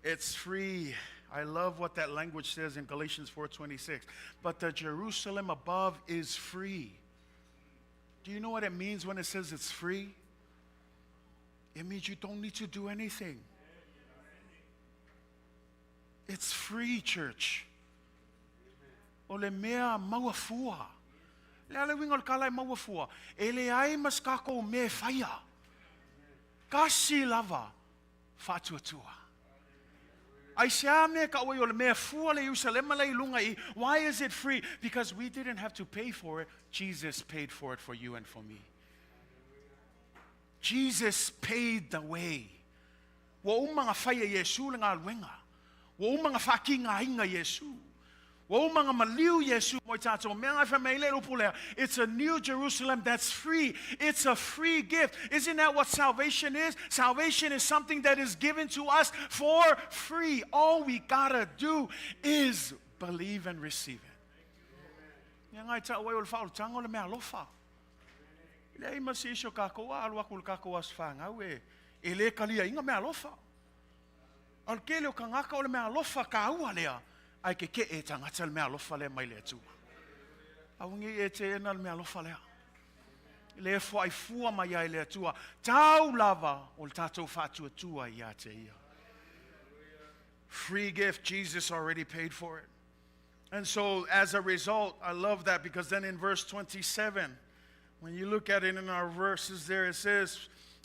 It's free. I love what that language says in Galatians 4:26. But the Jerusalem above is free. Do you know what it means when it says it's free? It means you don't need to do anything. It's free, church. O le mea maua fua. Le a le uiga o le tala e maua fua? E leai ma se tatou mea e faia. Tasi lava faatuatua. Aisea mea e tau ai o le mea fua le Ierusalema la i luga i i? Why is it free? Because we didn't have to pay for it, Jesus paid for it for you and for me. Jesus paid the way. Ua uma ona fai e Iesu le galuega. Ua uma ona faatigaina Iesu. Ua uma ona maliu Iesu mo i tatou. Mea na e fai mai ai le upu lea, it's a new Jerusalem that's free. It's a free gift. Isn't that what salvation is? Salvation is something that is given to us for free. All we gotta do is believe and receive it. Mea na e tau ai o le faaolataga o le meaalofa. E leai ma se isi o kākou a alu aku i le kākou aso fanau e, e lē kaliaina meaalofa. A o le tele o tagata o le meaalofa kāua lea, ae kekeʻe e tagata le meaalofa lea mai le Atua. Aua nei e teena le meaalofa lea. Le foai fua mai ai le Atua, tau lava o le tātou faatuatua iā te ia. Free gift, Jesus already paid for it. And so, as a result, I love that because then in verse 27, when you look at it in our verses there, it says,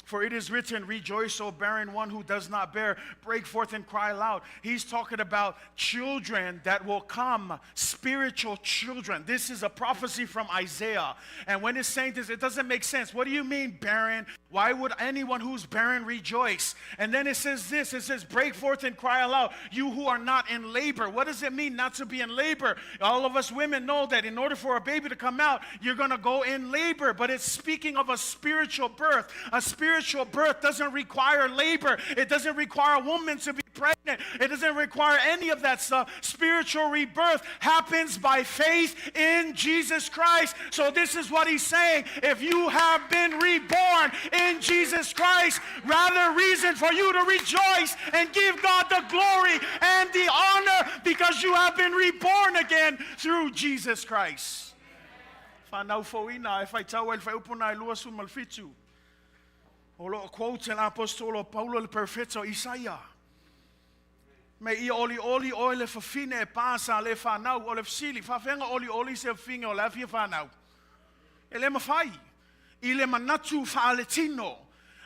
For it is written, Rejoice, O barren one who does not bear, break forth and cry aloud. He's talking about children that will come, spiritual children. This is a prophecy from Isaiah. And when it's saying this, it doesn't make sense. What do you mean, barren? Why would anyone who's barren rejoice? And then it says this it says, Break forth and cry aloud, you who are not in labor. What does it mean not to be in labor? All of us women know that in order for a baby to come out, you're going to go in labor. But it's speaking of a spiritual birth. A spiritual birth doesn't require labor, it doesn't require a woman to be pregnant, it doesn't require any of that stuff. Spiritual rebirth happens by faith in Jesus Christ. So, this is what he's saying. If you have been reborn in Jesus Christ, rather reason for you to rejoice and give God the glory and the honor because you have been reborn again through Jesus Christ. Whanau fouina e whai tau ai le fuaiupu lena e 27. O lo o quote e le aposetolo o Paulo le perofeta o Isaia. Me ia olioli oe le fafine e pā sa le whanau o le fesili, faafefea olioli se fafine o la e fia fanau. E le mafai i le manatu faaletino.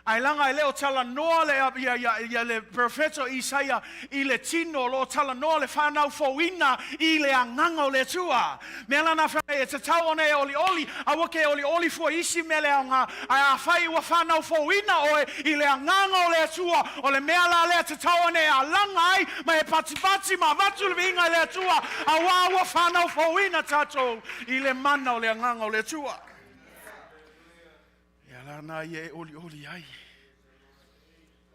Ae laga e le o talanoa le, ia, ia, ia le perofeta o Isaia i le tino, o lo o talanoa le fanau fouina i le agaga o le Atua. Mea la na fai mai, e tatau ona e olioli, aua ke olioli fua i isi mea le aoga, ae afai ua fanau fouina oe i le agaga o le Atua, o le mea la lea tatau ona e alaga ai ma e patipati ma avatu le viiga i le Atua, auā ua fanau fouina tatou i le mana o le agaga o le Atua. Ia la na ia e olioli ai.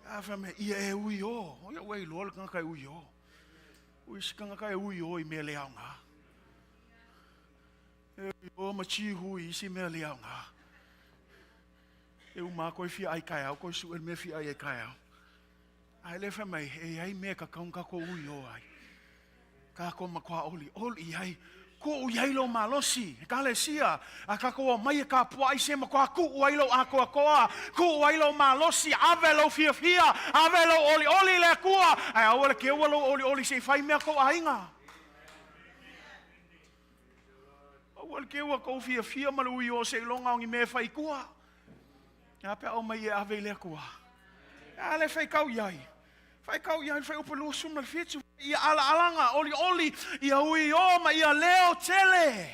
A fai mai, ia e ui o. O ia ua iloa le tagata e ui o. O isi tagata e ui o i mea le aoga. E ui o ma čihu i isi mea le aoga. E uma lava koe fia ai kaeao, koe suʻe le mea fia ai ai kaeao. Ae le fai mai, e i ai mea e tatau ona tatou ui o ai. Tatou matua olioli i ai. Tuu i ai lou malosi, Ekalesia, a tatou omai e tapuai se matua tuu ai lou atoatoa, tuu ai lou malosi, ave lou fiafia, ave lou olioli i le Atua, ae aua le keua lou olioli se i fai mea kou aiga. Aua le keua kou fiafia ma le ui o seiloga o ni mea e fai i tua. E a pe a omai e ave i le Atua? A le faitau i ai. Faitau i ai le fuaiupu 27, ia alaalaga, olioli, ia ui o ma ia leo tele.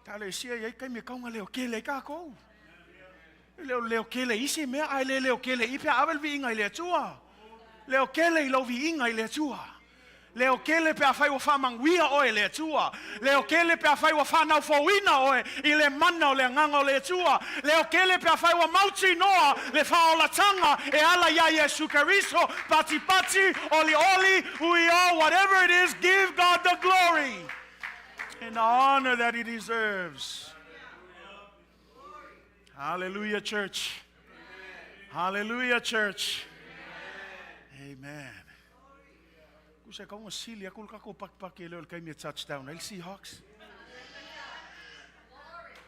Ekalesia e i ai taimi e tatau ona leo tele ai tatou. E le o leo tele i isi mea, ae le leo tele i pe a ave le viiga i le Atua. Leo tele i lou viiga i le Atua. Leo tele pe afai ua faamanuia oe e le Atua. Leo tele pe afai ua faanaufouina oe i le mana o le Agaga o le Atua. Leo tele pe afai ua mautinoa le faaolataga e ala iā Iesu Keriso. Patipati, olioli, uio, whatever it is, give God the glory and the honor that he deserves. Hallelujah, church. Hallelujah, church. Amen. Tusa e tatau ona sili atu le tatou pakipaki e le o le taimi e touchdown ai le Seahawks.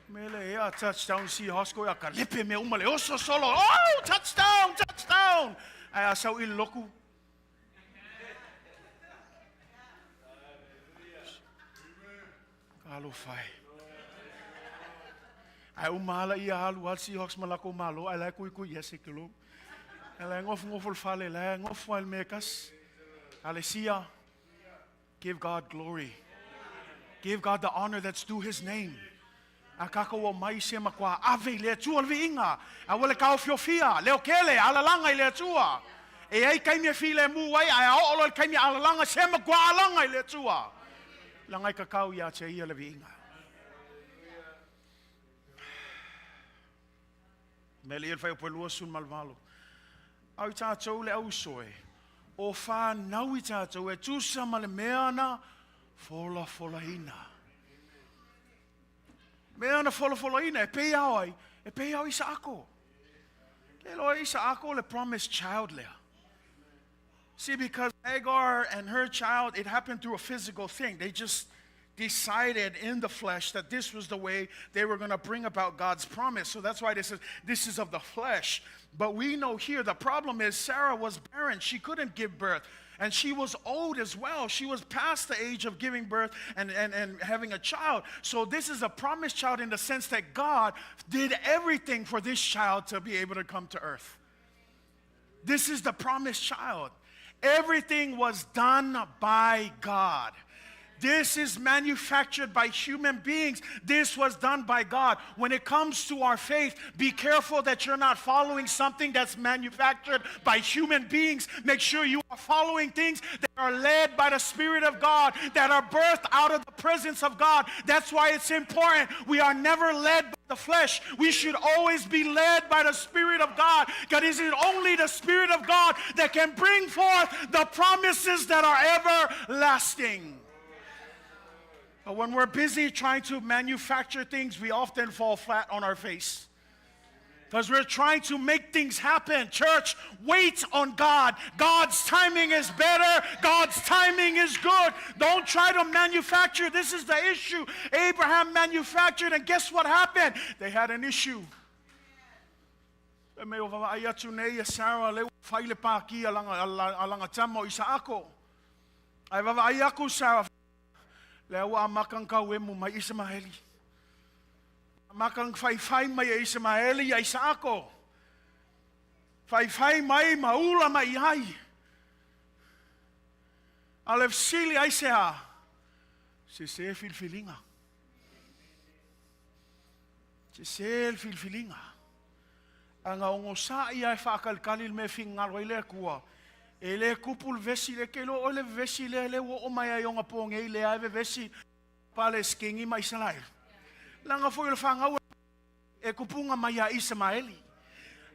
Mea lea e A touchdown Seahawks ko ia ka lepe mea uma le oso solo. Oh, touchdown, touchdown. Ae a sau i le loku. Ka alofa e. Ae uma ala ia alu al Seahawks ma lako malo ai lai kui kui ia se kilo. Ai lai ngofu ngofu le fale lai ngofu ai le mea kasi. Alesia, give God glory. Give God the honor that's due his name. A kākou o mai se makua ave i le Atua le viiga. A ua le taofiofia, leo kele, alalaga i le Atua. E ai taimi e filemu ai, ae a oo loa i le taimi e alalaga, se matua alaga i le Atua. Leaga e tatau ia te ia le viiga. Mele ia le fuaiupu e 28. Au i tātou le auso e, o whānau i tātou e tusa ma le mea na folafolaina. Mea na folafolaina e pei ao ai, e pei ao Isaako. Ke loa Isaako le promised child lea. See, because Hagar and her child, it happened through a physical thing. They just decided in the flesh that this was the way they were going to bring about God's promise. So that's why this is this is of the flesh. But we know here the problem is Sarah was barren. She couldn't give birth. And she was old as well. She was past the age of giving birth and, and, and having a child. So this is a promised child in the sense that God did everything for this child to be able to come to earth. This is the promised child. Everything was done by God. This is manufactured by human beings. This was done by God. When it comes to our faith, be careful that you're not following something that's manufactured by human beings. Make sure you are following things that are led by the Spirit of God, that are birthed out of the presence of God. That's why it's important. We are never led by the flesh. We should always be led by the Spirit of God. God is it only the Spirit of God that can bring forth the promises that are everlasting. But when we're busy trying to manufacture things, we often fall flat on our face. Because we're trying to make things happen. Church, wait on God. God's timing is better. God's timing is good. Don't try to manufacture. This is the issue. Abraham manufactured, and guess what happened? They had an issue. E me o ai atu nei e Sarah le whai le pāki alanga, alanga tama o Isaako. Ai vava ai aku Sarah le ua amakang kau emu mai Ismaeli. Amakang whai whai mai e Ismaeli ia Isaako. Whai whai mai maula mai ai. A le sili ai se a. Se se filfilinga. Se se le filfilinga. Anga ongo sa ia e whaakalikali le me fingalo i le kua. E le kupu le vesi le ke lo o le vesi le le o o mai ai onga ponge i le ai vesi Palestingi ma Israel. Langa foi le whangau e kupunga mai a Ismaeli.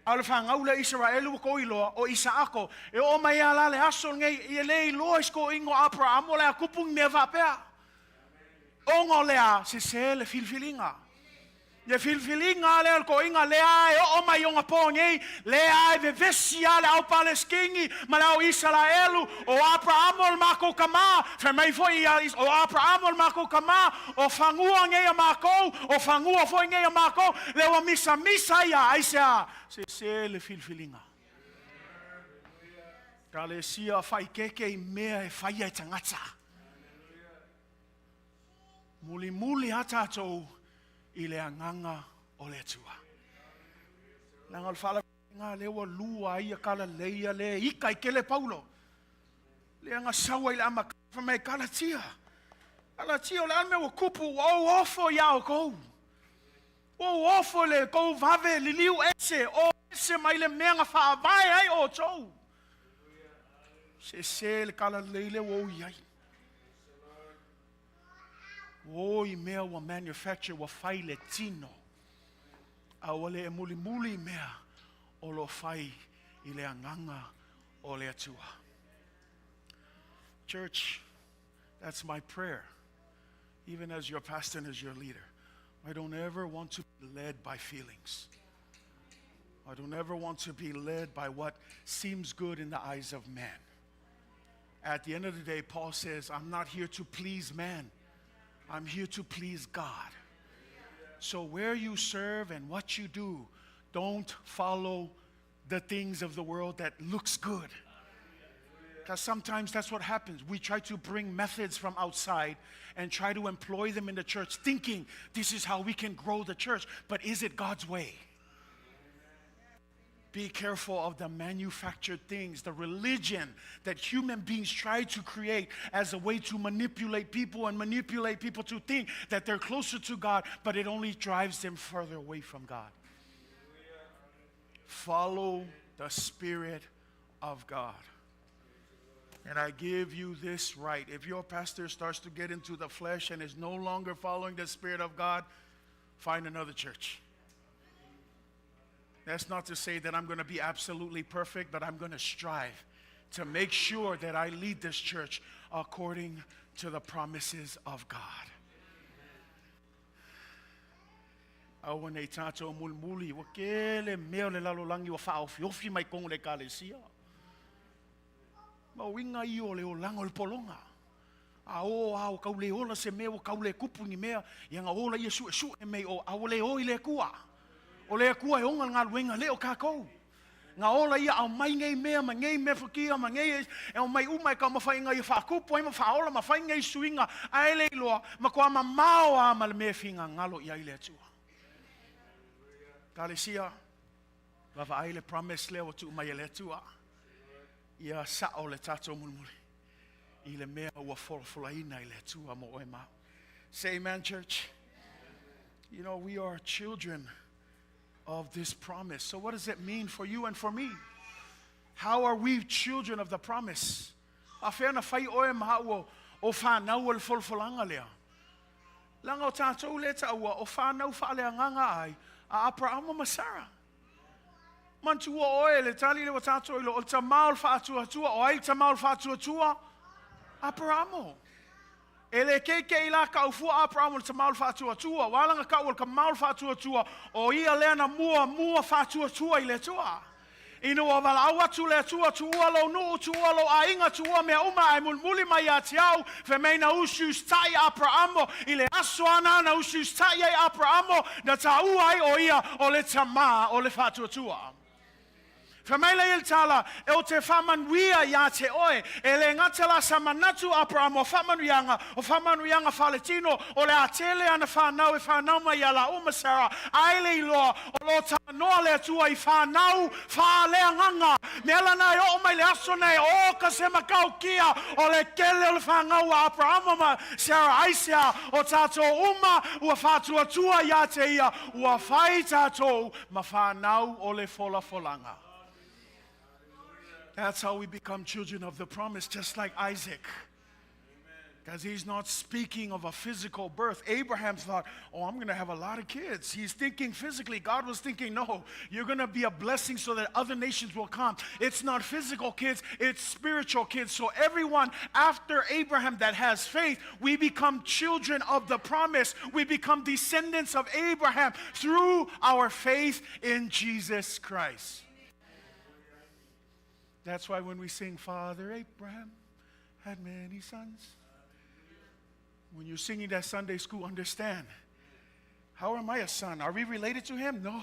A le whangau le Israel ua ko iloa o Isaako. E o mai a la le aso ngei i le iloa isko ingo Abraham o le a kupung mea whapea. Ongo le a se se le filfilinga. Le filfiliga lea o le toʻiga lea e oo mai i ona po nei, lea e vevesi a le au Palestini ma le au Isaraelu, o Aperamo o le makou kamā, fai mai foi ia o Aperamo o le makou kamā, o fagua nei a makou, o fagua foi nei a makou, lea ua misamisa ia, aisea? Sesē le filifiliga. Kalesia faikeke i mea e faia e tagata. Mulimuli a tatou i le agaga o le Atua. Leaga o le faalavelave lea ua lua ai ia Kalaleia le ika i kele Paulo. Lea na sau ai le amataga fai mai Kalatia. Kalatia o le a le mea ua kupu ua ou ofo ia outou. Ua ou ofo i le tou vave liliu ese, o ese mai le mea na faavae ai outou. Sese le Kalalei lea ua ou i ai. Ua o i mea ua manufacture, ua fai le tino. A ua le e mulimuli i mea o lo o fai i le agaga o le Atua. Church, that's my prayer, even as your pastor and as your leader. I don't ever want to be led by feelings. I don't ever want to be led by what seems good in the eyes of man. At the end of the day, Paul says, I'm not here to please man. I'm here to please God. So where you serve and what you do, don't follow the things of the world that looks good. Because sometimes that's what happens. We try to bring methods from outside and try to employ them in the church, thinking this is how we can grow the church. But is it God's way? Be careful of the manufactured things, the religion that human beings try to create as a way to manipulate people and manipulate people to think that they're closer to God, but it only drives them further away from God. Follow the Spirit of God. And I give you this right. If your pastor starts to get into the flesh and is no longer following the Spirit of God, find another church. That's not to say that I'm going to be absolutely perfect, but I'm going to strive to make sure that I lead this church according to the promises of God. Aua nei tātou mulimuli, ua kele mea o le lalolagi ua faaofiofi mai totonu o le Ekalesia. Ma uiga ia o le olaga o le pologa. A o a ua tau le ola se mea ua tau le tupu ni mea, ia na o laia suesue mai o, a ua le o i le Atua. O le Atua e ona le galuega, le o tatou. Na ola ia aumai nei mea ma nei mea fatia ma nei e aumai uma e taumafai ina ia faatupu ai ma faaola ma fai nei suiga, ae le iloa, matua mamao lava ma le mea e finagalo i ai le Atua. Ekalesia, vaavaai le promise lea ua tuu mai e le Atua. Ia sao le tatou mulimuli i le mea ua folafolaina i le Atua mo oe ma au. Say amen, church. You know, we are children of this promise. So what does it mean for you and for me? How are we children of the promise? Faapefea ona fai oe ma au o fanau o le folafolaga lea? Leaga o tatou lea e taua o fanau faaleagaga ai a Aperahama ma Sara. Manatua oe le tali lea ua tatou iloa, o le tama o le faatuatua, o ai le tama o le faatuatua? Aperahamo. E le keike'i la ka'u fua Aperahamo i le tama o le faatuatua, ua ala ona ta'u o le tama o le faatuatua, o ia lea na muamua faatuatua i le Atua. Ina ua valaau atu le Atua, Tuua lou nuu, tuua lou aiga, tuua mea uma, ae mulimuli mai ia te au, fai mai na usiusita'i Aperahamo i le aso ana na usiusita'i ai Aperahamo, na taua ai o ia o le tama o le faatuatua. Fai mai lea i le tala, Ou te faamanuia iā te oe. E le gata la sa manatu Aperahamo o faamanuiaga, o faamanuiaga faaletino, o le a tele ana fanau e fanau mai iā lāua ma Sara, ae le iloa, o lo o talanoa le Atua i fanau faaleagaga. Mea lana e oo mai le aso nei, o ka se matautia o le tele o le fanau a Aperahamo ma Sara, aisea o tatou uma ua faatuatua iā te ia, ua fai tatou ma fanau o le folafolaga. That's how we become children of the promise, just like Isaac. Because he's not speaking of a physical birth. Abraham thought, oh, I'm going to have a lot of kids. He's thinking physically. God was thinking, no, you're going to be a blessing so that other nations will come. It's not physical kids, it's spiritual kids. So everyone after Abraham that has faith, we become children of the promise. We become descendants of Abraham through our faith in Jesus Christ. That's why when we sing, Father Abraham had many sons. When you're singing that Sunday school, understand. How am I a son? Are we related to him? No.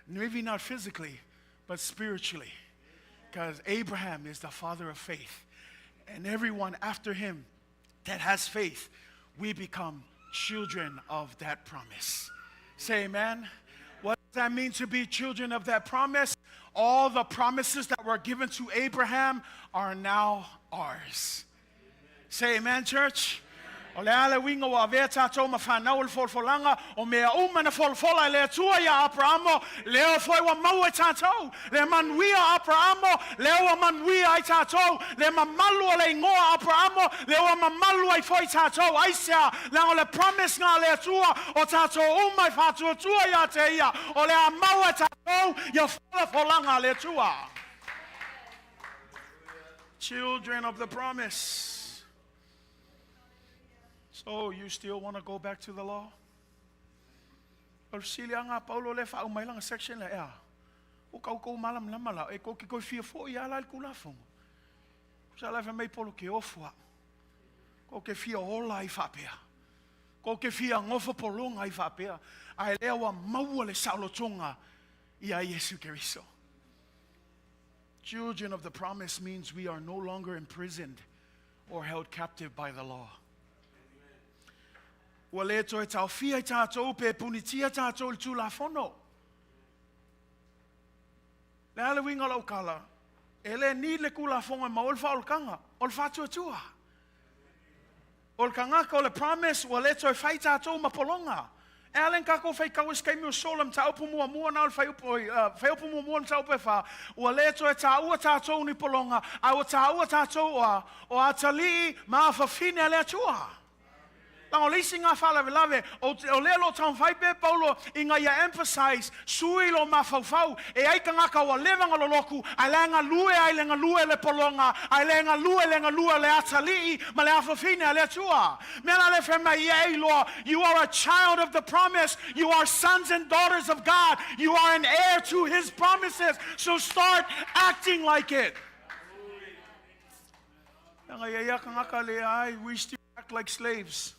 Maybe not physically, but spiritually. Because Abraham is the father of faith. And everyone after him that has faith, we become children of that promise. Say amen. What does that mean to be children of that promise? All the promises that were given to Abraham are now ours. Say amen, church. O le a le uiga ua avea tatou ma fanau o le folafolaga, o mea uma na folafola e le Atua iā Aperamo, lea foi ua maua e tatou. Le manuia o Aperamo, lea ua manuia ai tatou. Le mamalu o le igoa o Aperamo, lea ua mamalu ai foi tatou. Aisea? Leaga o le promise na a le Atua, o tatou uma e faatuatua ia te Ia, o le a maua e tatou ia folafolaga a le Atua. Children of the promise. So you still want to go back to the law? O le fesili lava a Paulo lea e faauma ai lana section lea, ea, ua tatou malamalama la, e tou te toe fia foi lava la i le Tulafono. Tusa la e fai mai Paulo, ke ofo au, tou te fia ola ai faapea. Kou te fia nofo pologa ai faapea, ae lea ua maua le saolotoga ia Iesu Keriso. Children of the promise means we are no longer imprisoned or held captive by the law. Ua le toe taofia i tatou pe punitia tatou i le Tulafono. Le a le uiga o lau tala? E le need le Tulafono e maua ai le faaolataga, o le faatuatua. O le tagata o le promise ua le toe fai tatou ma pologa. E ala ona tatou faitau i se taimi ua sola mataupu muamua na o le fuaiupu, oi, fuaiupu muamua le mataupu e fa, ua le toe taua tatou ni pologa, a ua taua tatou o a? O atalii ma afafine a le Atua. Leaga o le isi na faalavelave, o, o lea o lo o taumafai pea Paulo ina ia emphasize, sui lou mafaufau, e ai tagata ua leva ona lolotu, ae la e galue ai le galue le pologa, ae le galue le galue o le atalii ma le afafine a le Atua. Mea la lea fai mai ia e iloa, you are a child of the promise, you are sons and daughters of God, you are an heir to His promises, so start acting like it. Leaga ia ia tagata le ai, we still act like slaves.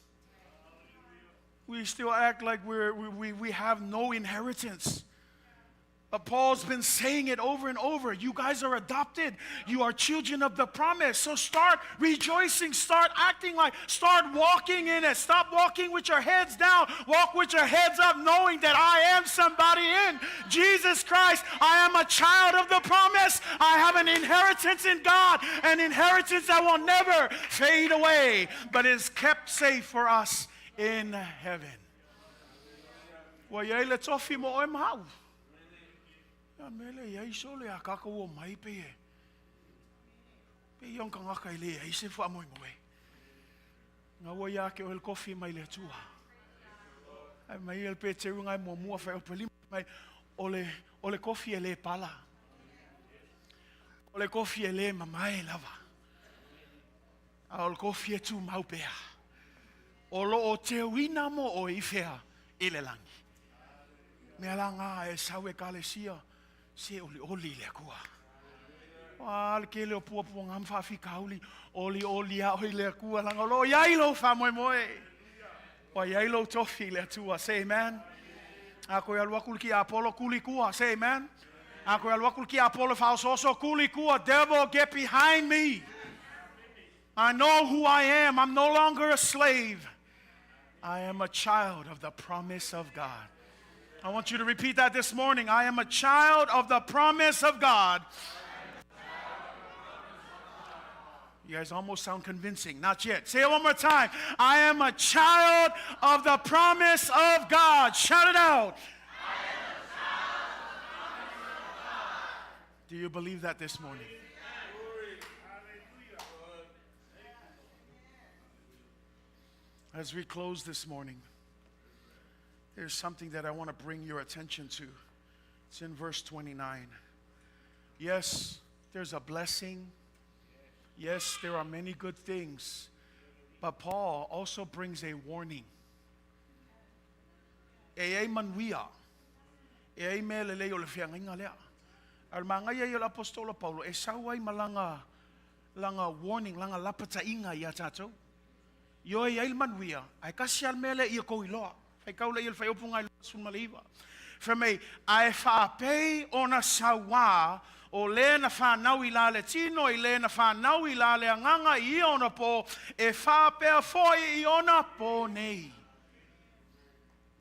We still act like we have no inheritance. But Paul's been saying it over and over. You guys are adopted. You are children of the promise. So start rejoicing. Start acting like, start walking in it. Stop walking with your heads down. Walk with your heads up, knowing that I am somebody in Jesus Christ. I am a child of the promise. I have an inheritance in God, an inheritance that will never fade away, but is kept safe for us in heaven. Ua iai le tofi mo oe ma au. Ia mele iai sole a kākou o mai pe e. Pe ia ngaka i le ai se wha moe moe. Ngā ua ia ke oe le kofi mai le Atua. Ai mai el pe te runga mua mua whai o lima mai o le, o le kofi e le pala. O le kofi e le mamae lava. A o le kofi e tū mau pea. O lo o teuina mo oe i whea i le langi. Mea la ngā e sau e kalesia, se oli oli le Atua. A le kele o pua pua ngā mwhawhikauli, oli oli a oi le Atua, langa lo iai lo wha moe moe. Wa iai lo tofi le Atua, say amen. A koe alu aku ki Apollo kuli kua, say amen. A koe alu aku ki Apollo whaososo kuli kua, devil get behind me. I know who I am. I'm no longer a slave. I am a child of the promise of God. I want you to repeat that this morning. I am a child of the promise of God. You guys almost sound convincing. Not yet. Say it one more time. I am a child of the promise of God. Shout it out. Do you believe that this morning? As we close this morning, there's something that I want to bring your attention to. It's in verse 29. Yes, there's a blessing. Yes, there are many good things. But Paul also brings a warning. E ai manuia. E ai mea lelei o le feagaiga lea. A o le magaia ia o le apostola Paulo, e sau ai ma lana, lana warning, lana lapataiga ia tatou. Ioe i ai le manuia, ae tasi lava le mea lea ia tou iloa. Faitau lea i le fuaiupu lena i le 29. Fai mai, ae faapei ona sauā o le na fanau i la le tino i le na fanau i la le agaga i ia ona pō, e faapea foi i ona pō nei.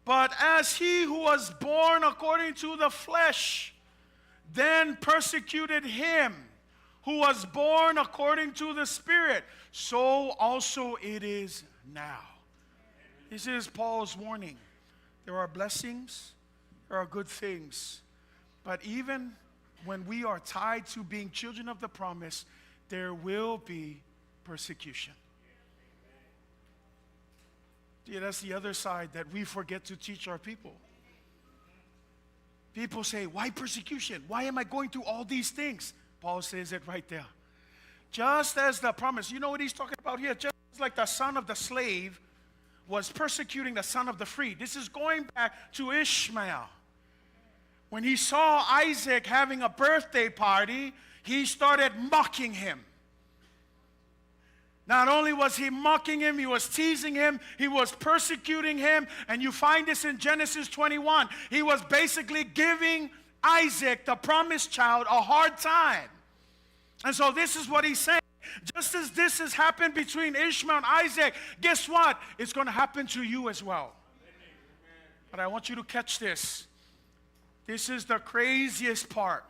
But as he who was born according to the flesh then persecuted him who was born according to the Spirit, so also it is now. This is Paul's warning. There are blessings, there are good things, but even when we are tied to being children of the promise, there will be persecution. Yeah, that's the other side that we forget to teach our people. People say, why persecution? Why am I going through all these things? Paul says it right there. Just as the promise, you know what he's talking about here? Just like the son of the slave was persecuting the son of the free. This is going back to Ishmael. When he saw Isaac having a birthday party, he started mocking him. Not only was he mocking him, he was teasing him, he was persecuting him. And you find this in Genesis 21. He was basically giving Isaac, the promised child, a hard time. And so this is what he's saying. Just as this has happened between Ishmael and Isaac, guess what? It's going to happen to you as well. But I want you to catch this. This is the craziest part.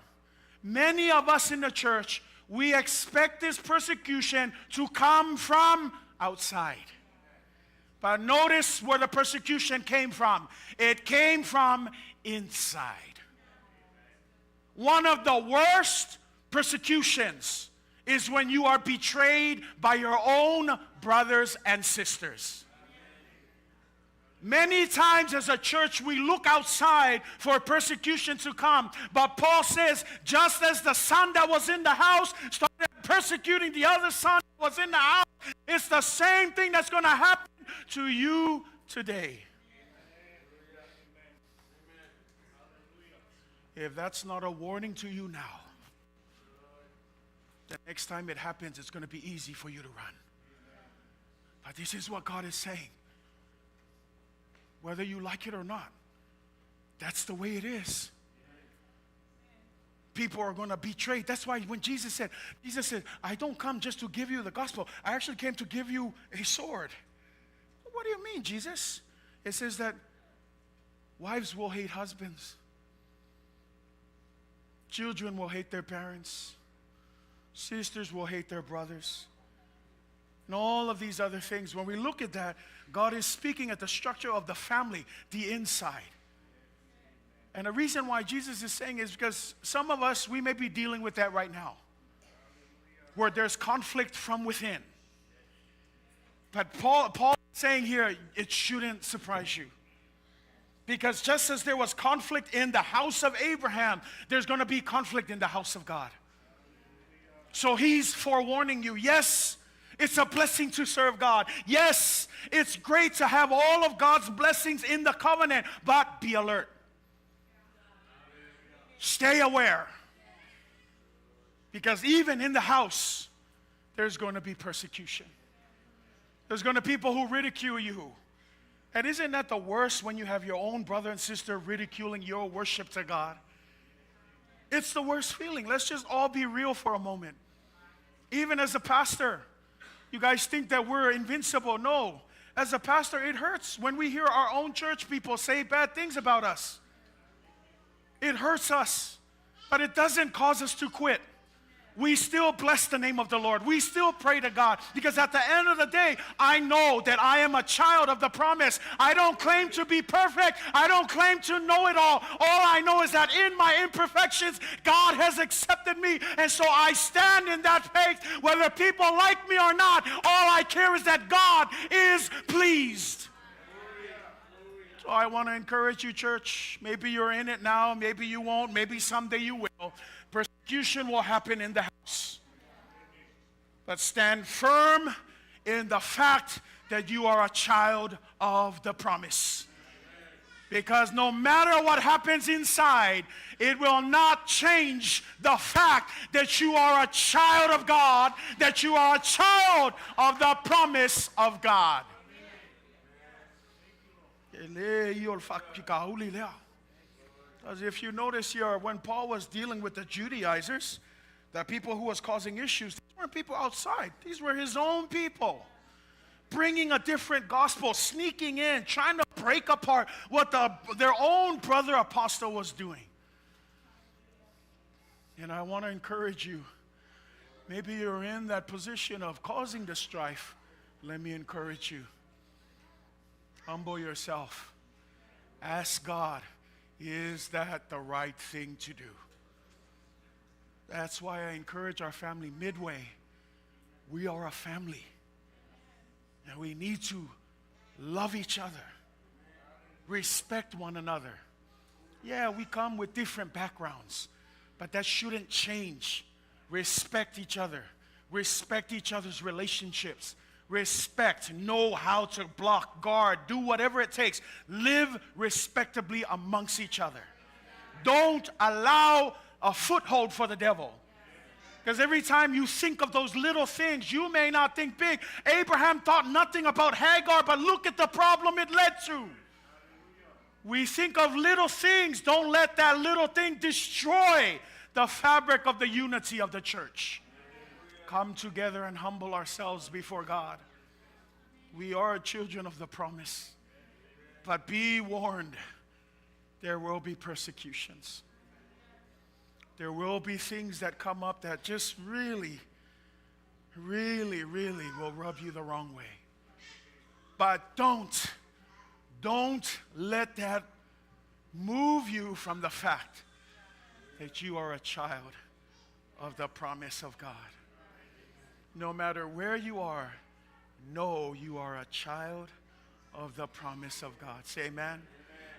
Many of us in the church, we expect this persecution to come from outside. But notice where the persecution came from. It came from inside. One of the worst persecutions is when you are betrayed by your own brothers and sisters. Many times as a church, we look outside for persecution to come. But Paul says, just as the son that was in the house started persecuting the other son that was in the house, it's the same thing that's going to happen to you today. If that's not a warning to you now, the next time it happens, it's going to be easy for you to run. But this is what God is saying. Whether you like it or not, that's the way it is. People are going to betray. That's why when Jesus said, I don't come just to give you the gospel. I actually came to give you a sword. What do you mean, Jesus? It says that wives will hate husbands. Children will hate their parents. Sisters will hate their brothers. And all of these other things. When we look at that, God is speaking at the structure of the family, the inside. And the reason why Jesus is saying is because some of us, we may be dealing with that right now, where there's conflict from within. But Paul is saying here, it shouldn't surprise you. Because just as there was conflict in the house of Abraham, there's going to be conflict in the house of God. So he's forewarning you. Yes, it's a blessing to serve God. Yes, it's great to have all of God's blessings in the covenant, but be alert. Stay aware. Because even in the house, there's going to be persecution. There's going to be people who ridicule you. And isn't that the worst when you have your own brother and sister ridiculing your worship to God? It's the worst feeling. Let's just all be real for a moment. Even as a pastor, you guys think that we're invincible. No. As a pastor, it hurts when we hear our own church people say bad things about us. It hurts us, but it doesn't cause us to quit. We still bless the name of the Lord. We still pray to God, because at the end of the day, I know that I am a child of the promise. I don't claim to be perfect. I don't claim to know it all. All I know is that in my imperfections, God has accepted me. And so I stand in that faith, whether people like me or not. All I care is that God is pleased. So I want to encourage you, church. Maybe you're in it now. Maybe you won't. Maybe someday you will. Persecution will happen in the house. But stand firm in the fact that you are a child of the promise. Because no matter what happens inside, it will not change the fact that you are a child of God, that you are a child of the promise of God. Because if you notice here, when Paul was dealing with the Judaizers, the people who was causing issues, these weren't people outside. These were his own people, bringing a different gospel, sneaking in, trying to break apart what their own brother apostle was doing. And I want to encourage you. Maybe you're in that position of causing the strife. Let me encourage you. Humble yourself. Ask God, is that the right thing to do? That's why I encourage our family, Midway. We are a family. And we need to love each other, respect one another. Yeah, we come with different backgrounds, but that shouldn't change. Respect each other. Respect each other's relationships. Respect, know how to block, guard, do whatever it takes. Live respectably amongst each other. Don't allow a foothold for the devil. Because every time you think of those little things, you may not think big. Abraham thought nothing about Hagar, but look at the problem it led to. We think of little things. Don't let that little thing destroy the fabric of the unity of the church. Come together and humble ourselves before God. We are children of the promise. But be warned, there will be persecutions. There will be things that come up that just really, really, really will rub you the wrong way. But don't let that move you from the fact that you are a child of the promise of God. No matter where you are, know you are a child of the promise of God. Say amen.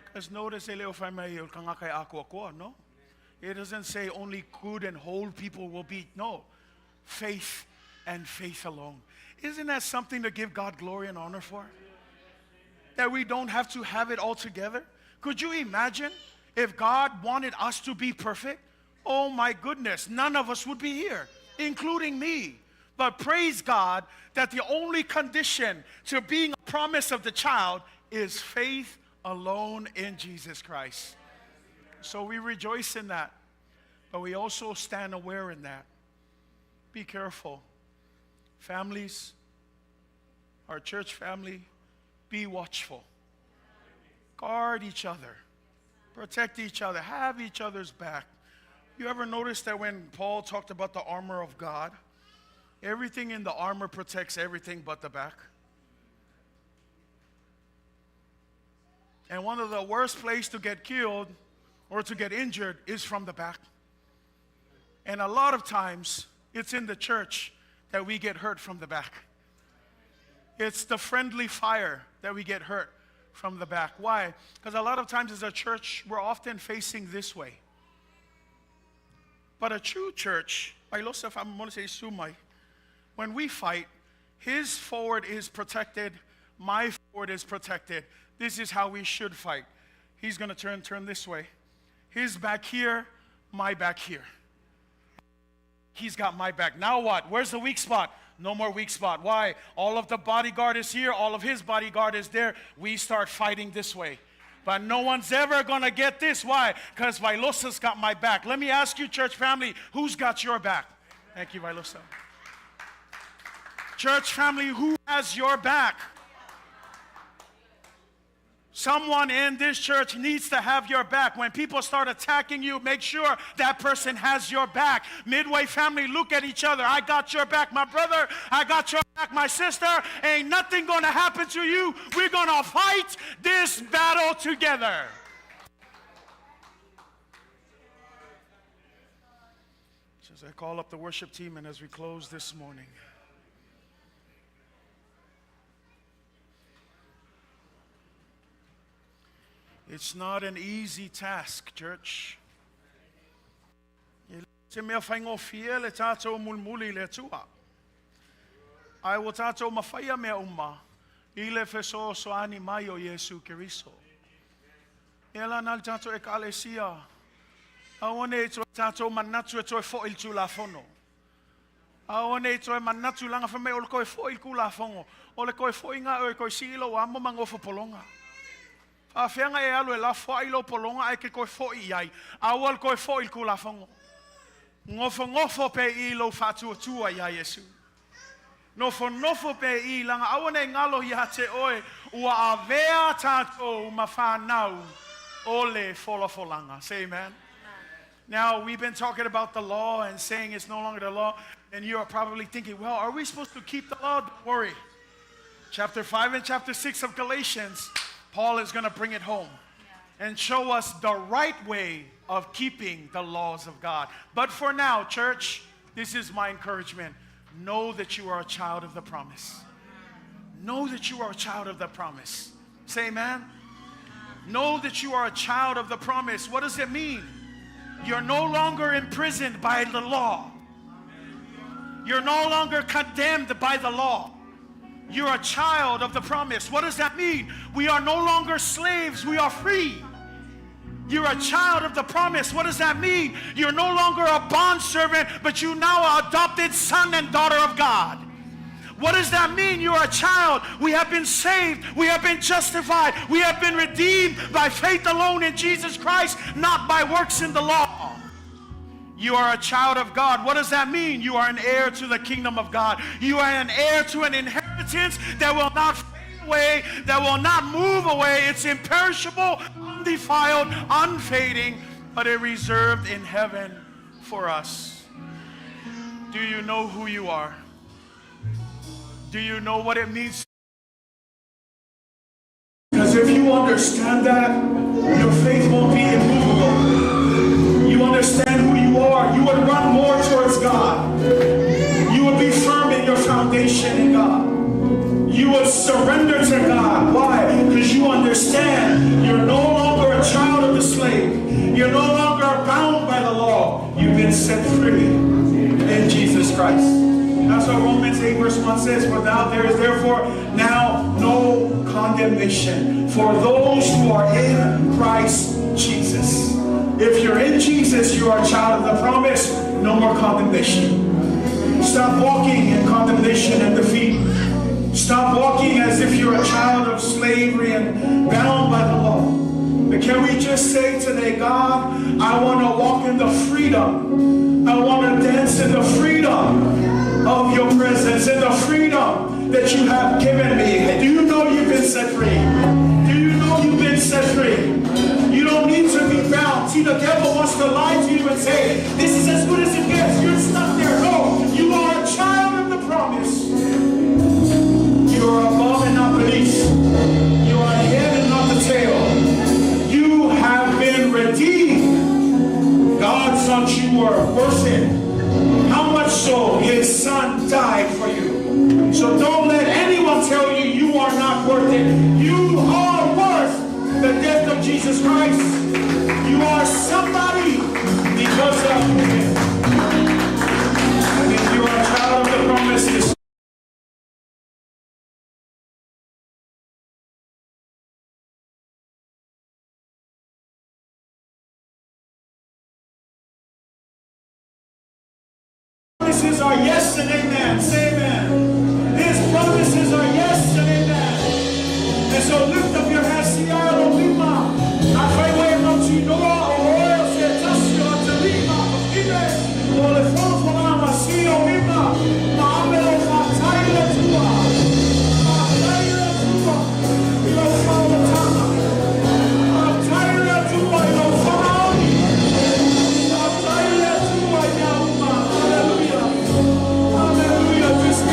Because notice, e le o whai mai o le kangaka e akoakoa, no? It doesn't say only good and whole people will be. No. Faith and faith alone. Isn't that something to give God glory and honor for? That we don't have to have it all together? Could you imagine if God wanted us to be perfect? Oh my goodness, none of us would be here, including me. But praise God that the only condition to being a promise of the child is faith alone in Jesus Christ. So we rejoice in that, but we also stand aware in that. Be careful. Families, our church family, be watchful. Guard each other. Protect each other. Have each other's back. You ever notice that when Paul talked about the armor of God, everything in the armor protects everything but the back? And one of the worst places to get killed or to get injured is from the back. And a lot of times, it's in the church that we get hurt from the back. It's the friendly fire that we get hurt from the back. Why? Because a lot of times as a church, we're often facing this way. But a true church, when we fight, his forward is protected, my forward is protected. This is how we should fight. He's going to turn this way. His back here, my back here. He's got my back. Now what? Where's the weak spot? No more weak spot. Why? All of the bodyguard is here. All of his bodyguard is there. We start fighting this way. But no one's ever going to get this. Why? Because Vailosa's got my back. Let me ask you, church family, who's got your back? Thank you, Vailosa. Church family, who has your back? Someone in this church needs to have your back. When people start attacking you, make sure that person has your back. Midway family, look at each other. I got your back, my brother. I got your back, my sister. Ain't nothing going to happen to you. We're going to fight this battle together. So as I call up the worship team and as we close this morning, it's not an easy task, church. E te mea whaingofie le tātou mulimuli le Atua. Ai o tātou mawhaia mea uma, i le fesoasoani mai o Iesu Keriso. E la nā le tātou ekalesia, aua ne i toe tātou manatu e toe fo'i le tulafono. Aua ne i toe manatu langa whamei o le koe fo'i le kulafono. O le koe fo'i ngā o e koe silo o amo mangofo polonga. A whianga e alu e la fo'i lo polonga ai ke koe fo'i ai. Aua le koe fo'i le kulafono. Ngofo ngofo pe i lo whātua ia Iesu. Nofo nofo pe i langa aua nei ngalo ia te oe ua avea tātou ma whānau o le folafolanga. Say amen. Now, we've been talking about the law and saying it's no longer the law, and you are probably thinking, well, are we supposed to keep the law? Don't worry. Chapter 5 and chapter 6 of Galatians, Paul is going to bring it home and show us the right way of keeping the laws of God. But for now, church, this is my encouragement. Know that you are a child of the promise. Know that you are a child of the promise. Say amen. Know that you are a child of the promise. What does it mean? You're no longer imprisoned by the law. You're no longer condemned by the law. You're a child of the promise. What does that mean? We are no longer slaves. We are free. You're a child of the promise. What does that mean? You're no longer a bondservant, but you now are adopted son and daughter of God. What does that mean? You're a child. We have been saved. We have been justified. We have been redeemed by faith alone in Jesus Christ, not by works in the law. You are a child of God. What does that mean? You are an heir to the kingdom of God. You are an heir to an inheritance that will not fade away, that will not move away. It's imperishable, undefiled, unfading, but it reserved in heaven for us. Do you know who you are? Do you know what it means? Because if you understand that, your faith won't be immovable. You understand who you are. You would run more towards God. You would be firm in your foundation in God. You would surrender to God. Why? Because you understand you're no longer a child of the slave. You're no longer bound by the law. You've been set free in Jesus Christ. That's what Romans 8 verse 1 says. For now there is therefore now no condemnation for those who are in Christ Jesus. If you're in Jesus, you are a child of the promise. No more condemnation. Stop walking in condemnation and defeat. Stop walking as if you're a child of slavery and bound by the law. But can we just say today, God, I want to walk in the freedom. I want to dance in the freedom of your presence, in the freedom that you have given me. Do you know you've been set free? Do you know you've been set free? You don't need to be bound. See, the devil wants to lie to you and say, this is as good as it gets. You're stuck there. No, you are a child of the promise. You are above and not beneath. You are the head and not the tail. You have been redeemed. God thought you were worth it. How much so His Son died for you. So don't let anyone tell you you are not worth it. You are worth the death of Jesus Christ. You are somebody because of Him. And if you are a child of the promise, promises are yes and amen. Say amen. His promises are yes and amen. And so lift up your hands. Hallelujah. Hallelujah. Just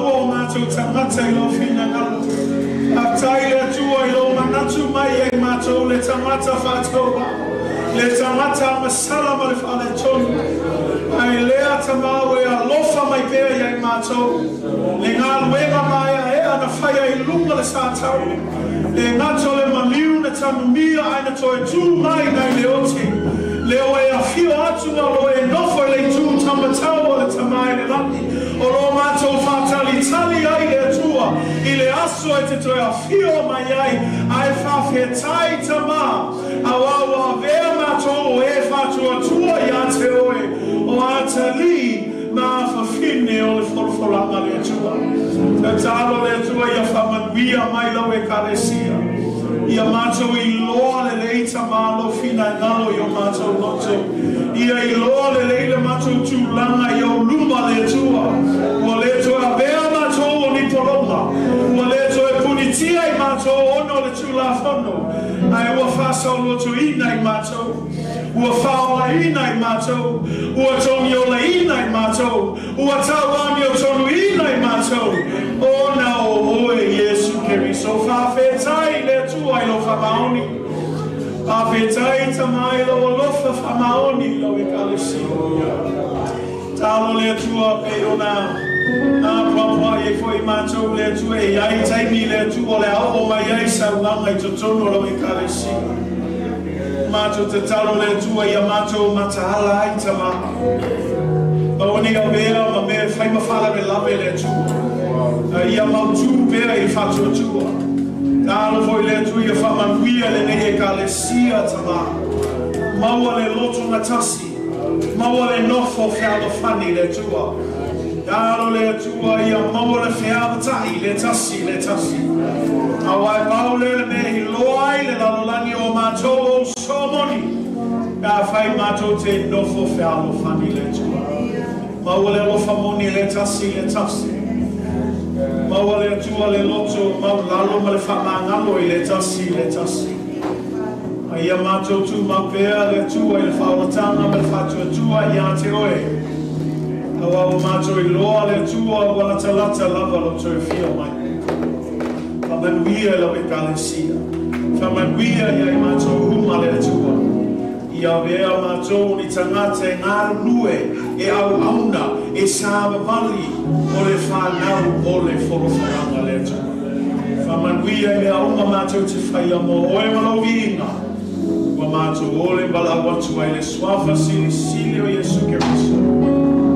maua o matou tagata i Lou finagalo. Faafetai le Atua i Lou manatu mai ia i matou le tagata faatauvaa, le tagata masala ma le faaletonu. Ae lea Tama ua e alofa mai pea ia i matou, le galuega maeaea na faia i luga le sa tau, le gata o le maliu na tanumia ae na toe tu mai nai le oti, lea ua e afio atu ma o lo o e nofo i le itu taumatau o le Tama i le lagi, o lo o matou faatalitali ai le Atua i le aso e te toe afio mai ai, ae faafetai Tama, auā ua avea matou o e faatuatua ia te oe, o atalii ma afafine o le folafolaga a le Atua. Tatalo le Atua ia faamanuia mai lau Ekalesia, ia matou iloa lelei Tama lou finagalo i o matou loto, ia iloa lelei le matou tulaga i ou luma le Atua. Ua le toe avea matou o ni pologa, ua le toe punitia i matou ona o le Tulafono, ae ua faasaolotoina i matou. Ua faaolaina i matou, ua togiolaina i matou, ua tauamiotonuina i matou, ona o Oe, Iesu Keriso. Faafetai i le Atua i Lou faamaoni. Faafetai, Tama, i Lou alofa faamaoni i Lau Ekalesia. Talo le Atua pei ona apoapoai ai foi matou le Atua e i ai taimi le Atua o le a oo mai ai saunoaga i totonu o Lau Ekalesia. Matou tatalo le Atua ia matou mataala ai Tama. Aua ne i avea ma mea e fai ma faalavelave le Atua. A ia mautū pea i le faatuatua. Talo foi le Atua ia faamanuia lenei Ekalesia Tama. Maua le loto gatasi. Maua le nofo fealofani le Atua. Talo le Atua ia maua le feavata'i le tasi le tasi. Aua e pau lea le mea e iloa ai le lalolagi o matou o uso moni, pe afai matou te nofo fealofani le Atua. Maua le alofa moni le tasi le tasi. Maua le Atua le loto maulalo ma le faamagalo i le tasi le tasi. A ia matou tumau pea le Atua i le faaolataga ma le faatuatua ia te Oe. Aua ua matou iloa le Atua ua latalata lava Lou toe afio mai. Faamanuia i lau Ekalesia. Faamanuia ia i matou uma le Atua. Ia avea matou o ni tagata e galulue, e auauna, e savavali o le fanau o le folafolaga le Atua. Faamanuia i mea uma matou te faia mo Oe ma Lou viiga. Ua matou ole valaau atu ai le Suafa Silisili o Iesu Keriso.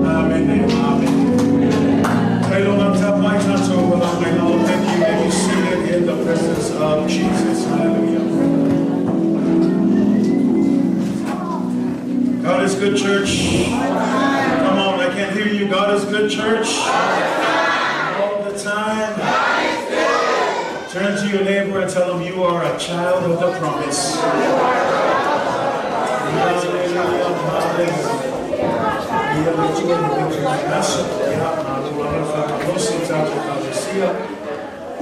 Amene, amene. Kailona tapai tatou walau mai lalo. Thank you. May be seated in the presence of Jesus. Hallelujah. God is good, church. Come on, I can't hear you. God is good, church. All the time. Turn to your neighbor and tell him you are a child of the promise. Hallelujah, hallelujah. Ia le Atua i le aso, ia, malo lava le faamalosi i tatou Ekalesia.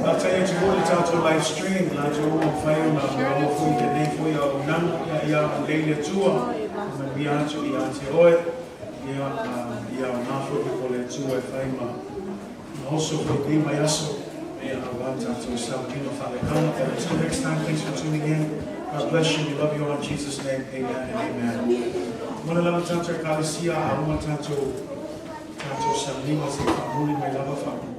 Faafetai atu foi i le tatou live stream, latou ua mafai ona maua foi lenei foi auaunaga, ia, ia lelei le Atua, manuia atu ia te oe, ia, ia aoga foi le po le Atua e fai ma ma oso foi i lenei vaiaso, ia, aua tatou sauniga faaleagaga. But until next time, thanks for tuning in. God bless you. We love you all in Jesus' name. Amen and amen. Mo le lava tatou Ekalesia, a uma tatou sauniga se i faamuli mai lava.